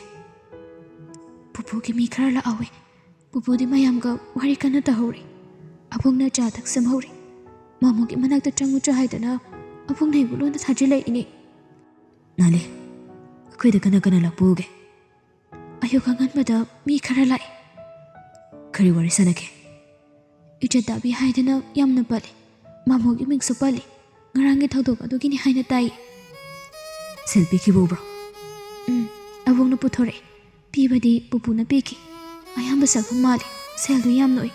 "ꯄꯨꯄꯨꯒꯤ ꯃꯤ ꯈꯔ ꯂꯥꯛꯍꯧꯋꯦ꯫ ꯄꯨꯄꯨꯗꯤ ꯃꯌꯥꯝꯒ ꯋꯥꯔꯤ ꯀꯟꯅ ꯇꯧꯍꯧꯔꯤ꯫ ꯑꯕꯣꯛꯅ ꯆꯥ ꯊꯛꯁꯝꯍꯧꯔꯤ꯫ ꯃꯃꯣꯒꯤ ꯃꯅꯥꯛꯇ ꯆꯪꯉꯨꯆꯣ ꯍꯥꯏꯗꯅ ꯑꯕꯣꯛꯅ ꯑꯩꯕꯨ ꯂꯣꯟꯅ ꯊꯥꯖꯤꯜꯂꯛꯏꯅꯦ꯫" "ꯅꯥꯂꯦ, ꯑꯩꯈꯣꯏꯗ ꯀꯅꯥ ꯀꯅꯥ ꯂꯥꯛꯄ ꯎꯒꯦ?" "ꯑꯌꯨꯛ ꯑꯉꯟꯕꯗ ꯃꯤ ꯈꯔ ꯂꯥꯛꯏ꯫" "ꯀꯔꯤ ꯋꯥꯔꯤ ꯁꯥꯟꯅꯒꯦ?" "ꯏꯖꯠ ꯇꯥꯕꯤ ꯍꯥꯏꯗꯅ ꯌꯥꯝꯅ ꯄꯜꯂꯤ꯫ ꯃꯃꯣꯒꯤ ꯃꯤꯡꯁꯨ ꯄꯜꯂꯤ꯫ ꯉꯔꯥꯡꯒꯤ ꯊꯧꯗꯣꯛ ꯑꯗꯨꯒꯤꯅꯤ ꯍꯥꯏꯅ ꯇꯥꯏ꯫" "ꯁꯦꯜ ꯄꯤꯈꯤꯕ ꯎꯕ꯭ꯔꯣ?" "ꯎꯝ, ꯑꯕꯣꯛꯅ ꯄꯨꯊꯣꯔꯛꯑꯦ꯫ ꯄꯤꯕꯗꯤ ꯄꯨꯄꯨꯅ ꯄꯤꯈꯤ꯫ ꯑꯌꯥꯝꯕ ꯁꯛꯐꯝ ꯃꯥꯜꯂꯤ꯫ ꯁꯦꯜꯗꯨ ꯌꯥꯝꯅ ꯎꯏ꯫"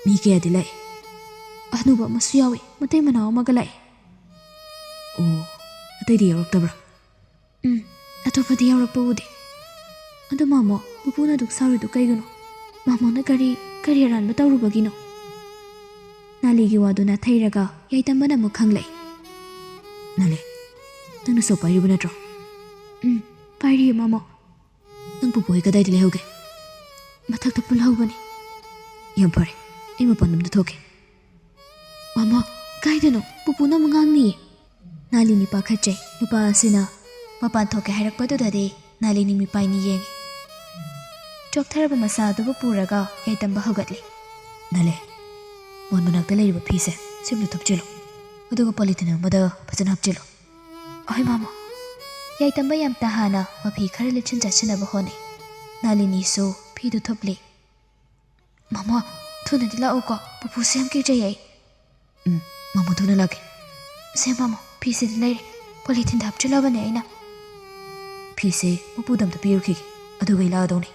"ꯃꯤ ꯀꯌꯥꯗꯤ ꯂꯥꯛꯏ?" "ꯑꯍꯅꯨꯕ ꯑꯃꯁꯨ ꯌꯥꯎꯏ, ꯃꯇꯩ ꯃꯅꯥꯎ ꯑꯃꯒ ꯂꯥꯛꯏ꯫" "ꯑꯣ, ꯑꯇꯩꯗꯤ ꯌꯥꯎꯔꯛꯇꯕ꯭ꯔꯥ?" "ꯎꯝ, ꯑꯇꯣꯞꯄꯗꯤ ꯌꯥꯎꯔꯛꯄ ꯎꯗꯦ꯫" "ꯑꯗꯨ ꯃꯥꯃꯣ, ꯄꯨꯄꯨꯅ ꯑꯗꯨꯛ ꯁꯥꯎꯔꯤꯗꯨ ꯀꯩꯒꯤꯅꯣ? ꯃꯥꯃꯣꯅ ꯀꯔꯤ, ꯀꯔꯤ ꯑꯔꯥꯟꯕ ꯇꯧꯔꯨꯕꯒꯤꯅꯣ?" ꯅꯥꯂꯤꯒꯤ ꯋꯥꯗꯨ ꯅꯥꯊꯩꯔꯒ ꯌꯥꯏꯇꯝꯕꯅ ꯑꯃꯨꯛ ꯈꯪꯂꯛꯏ꯫ "ꯅꯥꯂꯤ, ꯅꯪꯅ ꯁꯣ ꯄꯥꯏꯔꯤꯕ ꯅꯠꯇ꯭ꯔꯣ?" "ꯎꯝ, ꯄꯥꯏꯔꯤꯌꯦ ꯃꯥꯃꯣ꯫" "ꯅꯪ ꯄꯨꯄꯨ ꯍꯣꯏ ꯀꯗꯥꯏꯗ ꯂꯩꯍꯧꯒꯦ?" "ꯃꯊꯛꯇ ꯄꯨꯜꯍꯧꯕꯅꯤ꯫" "ꯌꯥꯝ ꯐꯔꯦ, ꯑꯩ ꯃꯄꯥꯟ ꯂꯝꯗ ꯊꯣꯛꯀꯦ꯫" "ꯃꯥꯃꯣ, ꯀꯥꯏꯗꯅꯣ? ꯄꯨꯄꯨꯅ ꯑꯃꯨꯛ ꯉꯥꯡꯅꯤꯌꯦ꯫" ꯅꯥꯂꯤꯅꯤ ꯄꯥꯈꯠꯆꯩ꯫ ꯅꯨꯄꯥ ꯑꯁꯤꯅ ꯃꯄꯥꯟ ꯊꯣꯛꯀꯦ ꯍꯥꯏꯔꯛꯄꯗꯨꯗꯗꯤ ꯅꯥꯂꯤꯅꯤ ꯃꯤꯄꯥꯏꯅꯤ ꯌꯦꯡꯉꯤ꯫ ꯆꯣꯛꯊꯔꯕ ꯃꯁꯥ ꯑꯗꯨꯕꯨ ꯄꯨꯔꯒ ꯌꯥꯏꯇꯝꯕ ꯍꯧꯒꯠꯂꯤ꯫ "ꯅꯥꯂꯦ, ꯃꯣꯟ ꯃꯅꯥꯛꯇ ꯂꯩꯔꯤꯕ ꯐꯤꯁꯦ ꯁꯤꯝꯗ ꯊꯨꯞꯆꯤꯜꯂꯨ, ꯑꯗꯨꯒ ꯄꯣꯂꯤꯊꯤꯟ ꯑꯃꯗ ꯐꯖꯅ ꯍꯥꯞꯆꯤꯜꯂꯨ꯫" "ꯍꯣꯏ ꯃꯥꯃꯣ꯫" ꯌꯥꯏꯇꯝꯕ ꯌꯥꯝ ꯇꯍꯥꯅ ꯃꯐꯤ ꯈꯔ ꯂꯤꯠꯁꯤꯟ ꯆꯥꯁꯤꯟꯅꯕ ꯍꯣꯠꯅꯩ꯫ ꯅꯥꯂꯤꯅꯤꯁꯨ ꯐꯤꯗꯨ ꯊꯨꯞꯂꯤ꯫ "ꯃꯥꯃꯣ, ꯊꯨꯅꯗꯤ ꯂꯥꯛꯎꯀꯣ, ꯄꯨꯄꯨꯁꯦ ꯌꯥꯝ ꯀꯤꯖꯩ ꯑꯩ꯫" "ꯎꯝ, ꯃꯥꯃꯣ ꯊꯨꯅ ꯂꯥꯛꯀꯦ꯫" "ꯁꯦ ꯃꯥꯃꯣ, ꯐꯤꯁꯤꯗꯤ ꯂꯩꯔꯦ, ꯄꯣꯂꯤꯊꯤꯟꯗ ꯍꯥꯞꯆꯤꯜꯂꯕꯅꯦ ꯑꯩꯅ꯫" ꯐꯤꯁꯦ ꯃꯄꯨꯗ ꯑꯝꯇ ꯄꯤꯔꯨꯈꯤꯒꯦ, ꯑꯗꯨꯒ ꯑꯩ ꯂꯥꯛꯑꯗꯧꯅꯤ꯫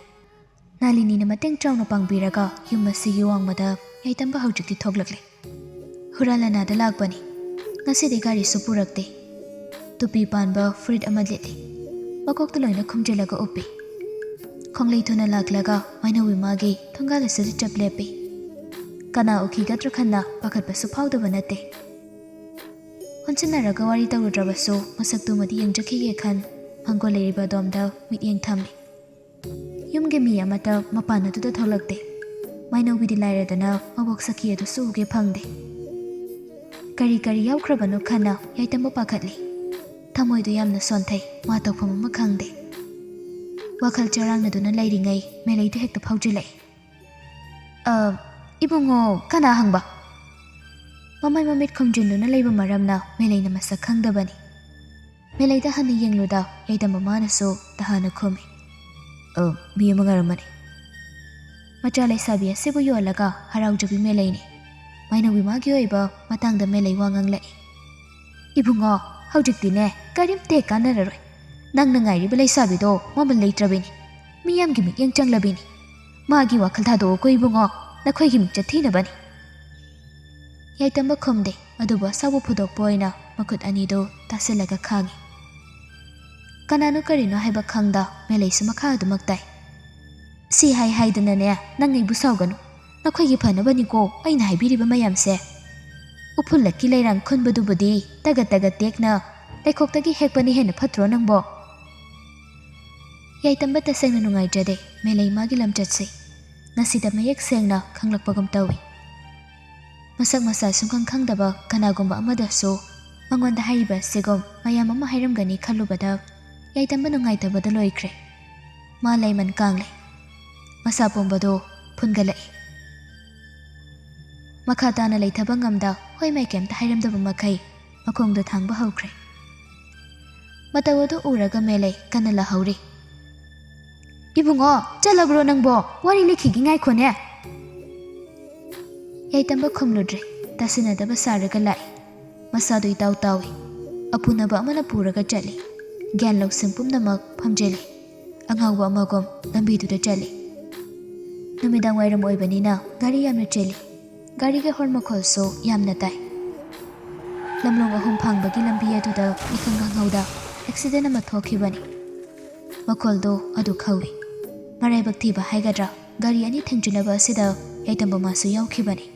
ꯅꯥꯂꯤꯅꯤꯅ ꯃꯇꯦꯡ ꯆꯥꯎꯅ ꯄꯥꯡꯕꯤꯔꯒ ꯌꯨꯝ ꯑꯁꯤꯒꯤ ꯋꯥꯡꯃꯗ ꯌꯥꯏꯇꯝꯕ ꯍꯧꯖꯤꯛꯇꯤ ꯊꯣꯛꯂꯛꯂꯦ꯫ ꯍꯨꯔꯥꯟ ꯂꯥꯟꯅꯥꯗ ꯂꯥꯛꯄꯅꯤ꯫ ꯉꯁꯤꯗꯤ ꯒꯥꯔꯤꯁꯨ ꯄꯨꯔꯛꯇꯦ꯫ ꯇꯨꯄꯤ ꯄꯥꯟꯕ ꯐꯨꯔꯤꯠ ꯑꯃ ꯂꯤꯠꯂꯤ꯫ ꯃꯀꯣꯛꯇ ꯂꯣꯏꯅ ꯈꯨꯝꯖꯤꯜꯂꯒ ꯎꯞꯄꯤ꯫ ꯈꯣꯡꯂꯩ ꯊꯨꯅ ꯂꯥꯛꯂꯒ ꯃꯥꯏꯅꯧ ꯏꯃꯥꯒꯤ ꯊꯣꯡꯒꯥꯜ ꯑꯁꯤꯗ ꯆꯞ ꯂꯦꯞꯄꯤ꯫ ꯀꯅꯥ ꯎꯈꯤꯒꯗ꯭ꯔꯥ ꯈꯟꯅ ꯄꯥꯈꯠꯄꯁꯨ ꯐꯥꯎꯗꯕ ꯅꯠꯇꯦ꯫ ꯍꯣꯟꯁꯤꯟꯅꯔꯒ ꯋꯥꯔꯤ ꯇꯧꯔꯨꯗ꯭ꯔꯕꯁꯨ ꯃꯁꯛꯇꯨꯃꯗꯤ ꯌꯦꯡꯖꯈꯤꯒꯦ ꯈꯟ ꯃꯥꯡꯒꯣꯜ ꯂꯩꯔꯤꯕ ꯑꯗꯣꯝꯗ ꯃꯤꯠꯌꯦꯡ ꯊꯝꯃꯤ꯫ ꯌꯨꯝꯒꯤ ꯃꯤ ꯑꯃꯠꯇ ꯃꯄꯥꯟ ꯑꯗꯨꯗ ꯊꯣꯛꯂꯛꯇꯦ꯫ ꯃꯥꯏꯅꯧꯕꯤꯗꯤ ꯂꯥꯏꯔꯗꯅ ꯃꯕꯣꯛ ꯁꯈꯤ ꯑꯗꯨꯁꯨ ꯎꯒꯦ ꯐꯪꯗꯦ꯫ ꯀꯔꯤ ꯀꯔꯤ ꯌꯥꯎꯈ꯭ꯔꯕꯅꯣ ꯈꯟꯅ ꯌꯥꯏꯇꯝꯕ ꯄꯥꯈꯠꯂꯤ꯫ ꯊꯃꯣꯏꯗꯨ ꯌꯥꯝꯅ ꯁꯣꯟꯊꯩ, ꯃꯥ ꯇꯧꯐꯝ ꯑꯃ ꯈꯪꯗꯦ꯫ ꯋꯥꯈꯜ ꯆꯔꯥꯡꯅꯗꯨꯅ ꯂꯩꯔꯤꯉꯩ ꯃꯦꯂꯩꯗꯨ ꯍꯦꯛꯇ ꯐꯥꯎꯖꯤꯜꯂꯛꯏ꯫ "ꯑ, ꯏꯕꯨꯡꯉꯣ, ꯀꯅꯥ ꯍꯪꯕ?" ꯃꯃꯥꯏ ꯃꯃꯤꯠ ꯈꯨꯝꯖꯤꯟꯗꯨꯅ ꯂꯩꯕ ꯃꯔꯝꯅ ꯃꯦꯂꯩꯅ ꯃꯁꯛ ꯈꯪꯗꯕꯅꯤ꯫ ꯃꯦꯂꯩꯗ ꯍꯟꯅ ꯌꯦꯡꯂꯨꯗ ꯌꯥꯏꯇꯝꯕ ꯃꯥꯅꯁꯨ ꯇꯍꯥꯅ ꯈꯨꯝꯃꯤ꯫ "ꯑ, ꯃꯤ ꯑꯃ ꯉꯥꯏꯔꯝꯕꯅꯤ꯫" ꯃꯆꯥ ꯂꯩꯁꯥꯕꯤ ꯑꯁꯤꯕꯨ ꯌꯣꯜꯂꯒ ꯍꯔꯥꯎꯖꯕꯤ ꯃꯦꯂꯩꯅꯤ꯫ ꯃꯥꯏꯅꯧꯕꯤ ꯃꯥꯒꯤ ꯑꯣꯏꯕ ꯃꯇꯥꯡꯗ ꯃꯦꯂꯩ ꯋꯥ ꯉꯥꯡꯂꯛꯏ꯫ "ꯏꯕꯨꯡꯉꯣ, ꯍꯧꯖꯤꯛꯇꯤꯅꯦ ꯀꯔꯤꯝꯇ ꯍꯦꯛ ꯀꯥꯟꯅꯔꯔꯣꯏ꯫ ꯅꯪꯅ ꯉꯥꯏꯔꯤꯕ ꯂꯩꯁꯥꯕꯤꯗꯣ ꯃꯃꯜ ꯂꯩꯇ꯭ꯔꯕꯤꯅꯤ꯫ ꯃꯤꯌꯥꯝꯒꯤ ꯃꯤꯠꯌꯦꯡ ꯆꯪꯂꯕꯤꯅꯤ꯫ ꯃꯥꯒꯤ ꯋꯥꯈꯜ ꯊꯥꯗꯣꯛꯑꯣꯀꯣ ꯏꯕꯨꯡꯉꯣ, ꯅꯈꯣꯏꯒꯤ ꯃꯤꯡꯆꯠ ꯊꯤꯅꯕꯅꯤ꯫" ꯌꯥꯏꯇꯝꯕ ꯈꯨꯝꯗꯦ, ꯑꯗꯨꯕꯨ ꯑꯁꯥꯎꯕ ꯐꯨꯗꯣꯛꯄ ꯑꯣꯏꯅ ꯃꯈꯨꯠ ꯑꯅꯤꯗꯨ ꯇꯥꯁꯤꯜꯂꯒ ꯈꯥꯡꯉꯤ꯫ ꯀꯅꯥꯅꯣ ꯀꯔꯤꯅꯣ ꯍꯥꯏꯕ ꯈꯪꯗ ꯃꯦꯂꯩꯁꯨ ꯃꯈꯥ ꯑꯗꯨꯃꯛ ꯇꯥꯏ꯫ "ꯁꯤ ꯍꯥꯏ ꯍꯥꯏꯗꯅꯅꯦ, ꯅꯪ ꯑꯩꯕꯨ ꯁꯥꯎꯒꯅꯨ꯫ ꯅꯈꯣꯏꯒꯤ ꯐꯅꯕꯅꯤꯀꯣ ꯑꯩꯅ ꯍꯥꯏꯕꯤꯔꯤꯕ ꯃꯌꯥꯝꯁꯦ꯫ ꯎꯐꯨꯜꯂꯛꯀꯤ ꯂꯩꯔꯥꯡ ꯈꯨꯟꯕꯗꯨꯕꯨꯗꯤ ꯇꯒꯠ ꯇꯒꯠ ꯇꯦꯛꯅ ꯂꯩꯈꯣꯛꯇꯒꯤ ꯍꯦꯛꯄꯅ ꯍꯦꯟꯅ ꯐꯠꯇ꯭ꯔꯣ ꯅꯪꯕꯣ?" ꯌꯥꯏꯇꯝꯕ ꯇꯁꯦꯡꯅ ꯅꯨꯡꯉꯥꯏꯖꯗꯦ ꯃꯦꯂꯩ ꯃꯥꯒꯤ ꯂꯝꯆꯠꯁꯦ꯫ ꯉꯁꯤꯗ ꯃꯌꯦꯛ ꯁꯦꯡꯅ ꯈꯪꯂꯛꯄꯒꯨꯝ ꯇꯧꯏ꯫ ꯃꯁꯛ ꯃꯁꯥ ꯁꯨꯡꯈꯪ ꯈꯪꯗꯕ ꯀꯅꯥꯒꯨꯝꯕ ꯑꯃꯗꯁꯨ ꯃꯉꯣꯟꯗ ꯍꯥꯏꯔꯤꯕ ꯑꯁꯤꯒꯨꯝ ꯃꯌꯥꯝ ꯑꯃ ꯍꯥꯏꯔꯝꯒꯅꯤ ꯈꯜꯂꯨꯕꯗ ꯌꯥꯏꯇꯝꯕ ꯅꯨꯡꯉꯥꯏꯇꯕꯗ ꯂꯣꯏꯈ꯭ꯔꯦ꯫ ꯃꯥ ꯂꯩꯃꯟ ꯀꯥꯡꯂꯦ꯫ ꯃꯁꯥ ꯄꯨꯝꯕꯗꯨ ꯐꯨꯟꯒꯠꯂꯛꯏ꯫ ꯃꯈꯥ ꯇꯥꯅ ꯂꯩꯊꯕ ꯉꯝꯗ ꯍꯣꯏ ꯃꯥꯏ ꯀꯩꯝꯇ ꯍꯥꯏꯔꯝꯗꯕ ꯃꯈꯩ ꯃꯈꯣꯡꯗꯣ ꯊꯥꯡꯕ ꯍꯧꯈ꯭ꯔꯦ꯫ ꯃꯇꯧ ꯑꯗꯨ ꯎꯔꯒ ꯃꯦꯂꯩ ꯀꯟꯅ ꯂꯥꯍꯧꯔꯤ꯫ "ꯏꯕꯨꯡꯉꯣ, ꯆꯠꯂꯕ꯭ꯔꯣ ꯅꯪꯕꯣ? ꯋꯥꯔꯤ ꯂꯤꯈꯤꯒꯦ ꯉꯥꯏꯈꯣꯅꯦ꯫" ꯌꯥꯏꯇꯝꯕ ꯈꯨꯝꯂꯨꯗ꯭ꯔꯦ, ꯇꯥꯁꯤꯟꯅꯗꯕ ꯁꯥꯔꯒ ꯂꯥꯛꯏ꯫ ꯃꯁꯥꯗꯨ ꯏꯇꯥꯎ ꯇꯥꯎꯏ꯫ ꯑꯄꯨꯅꯕ ꯑꯃꯅ ꯄꯨꯔꯒ ꯆꯠꯂꯤ꯫ ꯒ꯭ꯌꯥꯟ ꯂꯧꯁꯤꯡ ꯄꯨꯝꯅꯃꯛ ꯐꯝꯖꯤꯜꯂꯤ꯫ ꯑꯉꯥꯎꯕ ꯑꯃꯒꯨꯝ ꯂꯝꯕꯤꯗꯨꯗ ꯆꯠꯂꯤ꯫ ꯅꯨꯃꯤꯗꯥꯡ ꯋꯥꯏꯔꯝ ꯑꯣꯏꯕꯅꯤꯅ ꯒꯥꯔꯤ ꯌꯥꯝꯅ ꯆꯦꯜꯂꯤ꯫ ꯒꯥꯔꯤꯒꯤ ꯍꯣꯔꯟ ꯃꯈꯣꯜꯁꯨ ꯌꯥꯝꯅ ꯇꯥꯏ꯫ ꯂꯝꯂꯣꯡ ꯑꯍꯨꯝ ꯐꯥꯡꯕꯒꯤ ꯂꯝꯕꯤ ꯑꯗꯨꯗ ꯃꯤꯈꯪ ꯈꯪꯍꯧꯗ ꯑꯦꯛꯁꯤꯗꯦꯟ ꯑꯃ ꯊꯣꯛꯈꯤꯕꯅꯤ꯫ ꯃꯈꯣꯜꯗꯣ ꯑꯗꯨ ꯈꯧꯏ꯫ ꯃꯔꯥꯏꯕꯛ ꯊꯤꯕ ꯍꯥꯏꯒꯗ꯭ꯔꯥ, ꯒꯥꯔꯤ ꯑꯅꯤ ꯊꯦꯡꯖꯤꯟꯅꯕ ꯑꯁꯤꯗ ꯌꯥꯏꯇꯝꯕ ꯃꯥꯁꯨ ꯌꯥꯎꯈꯤꯕꯅꯤ꯫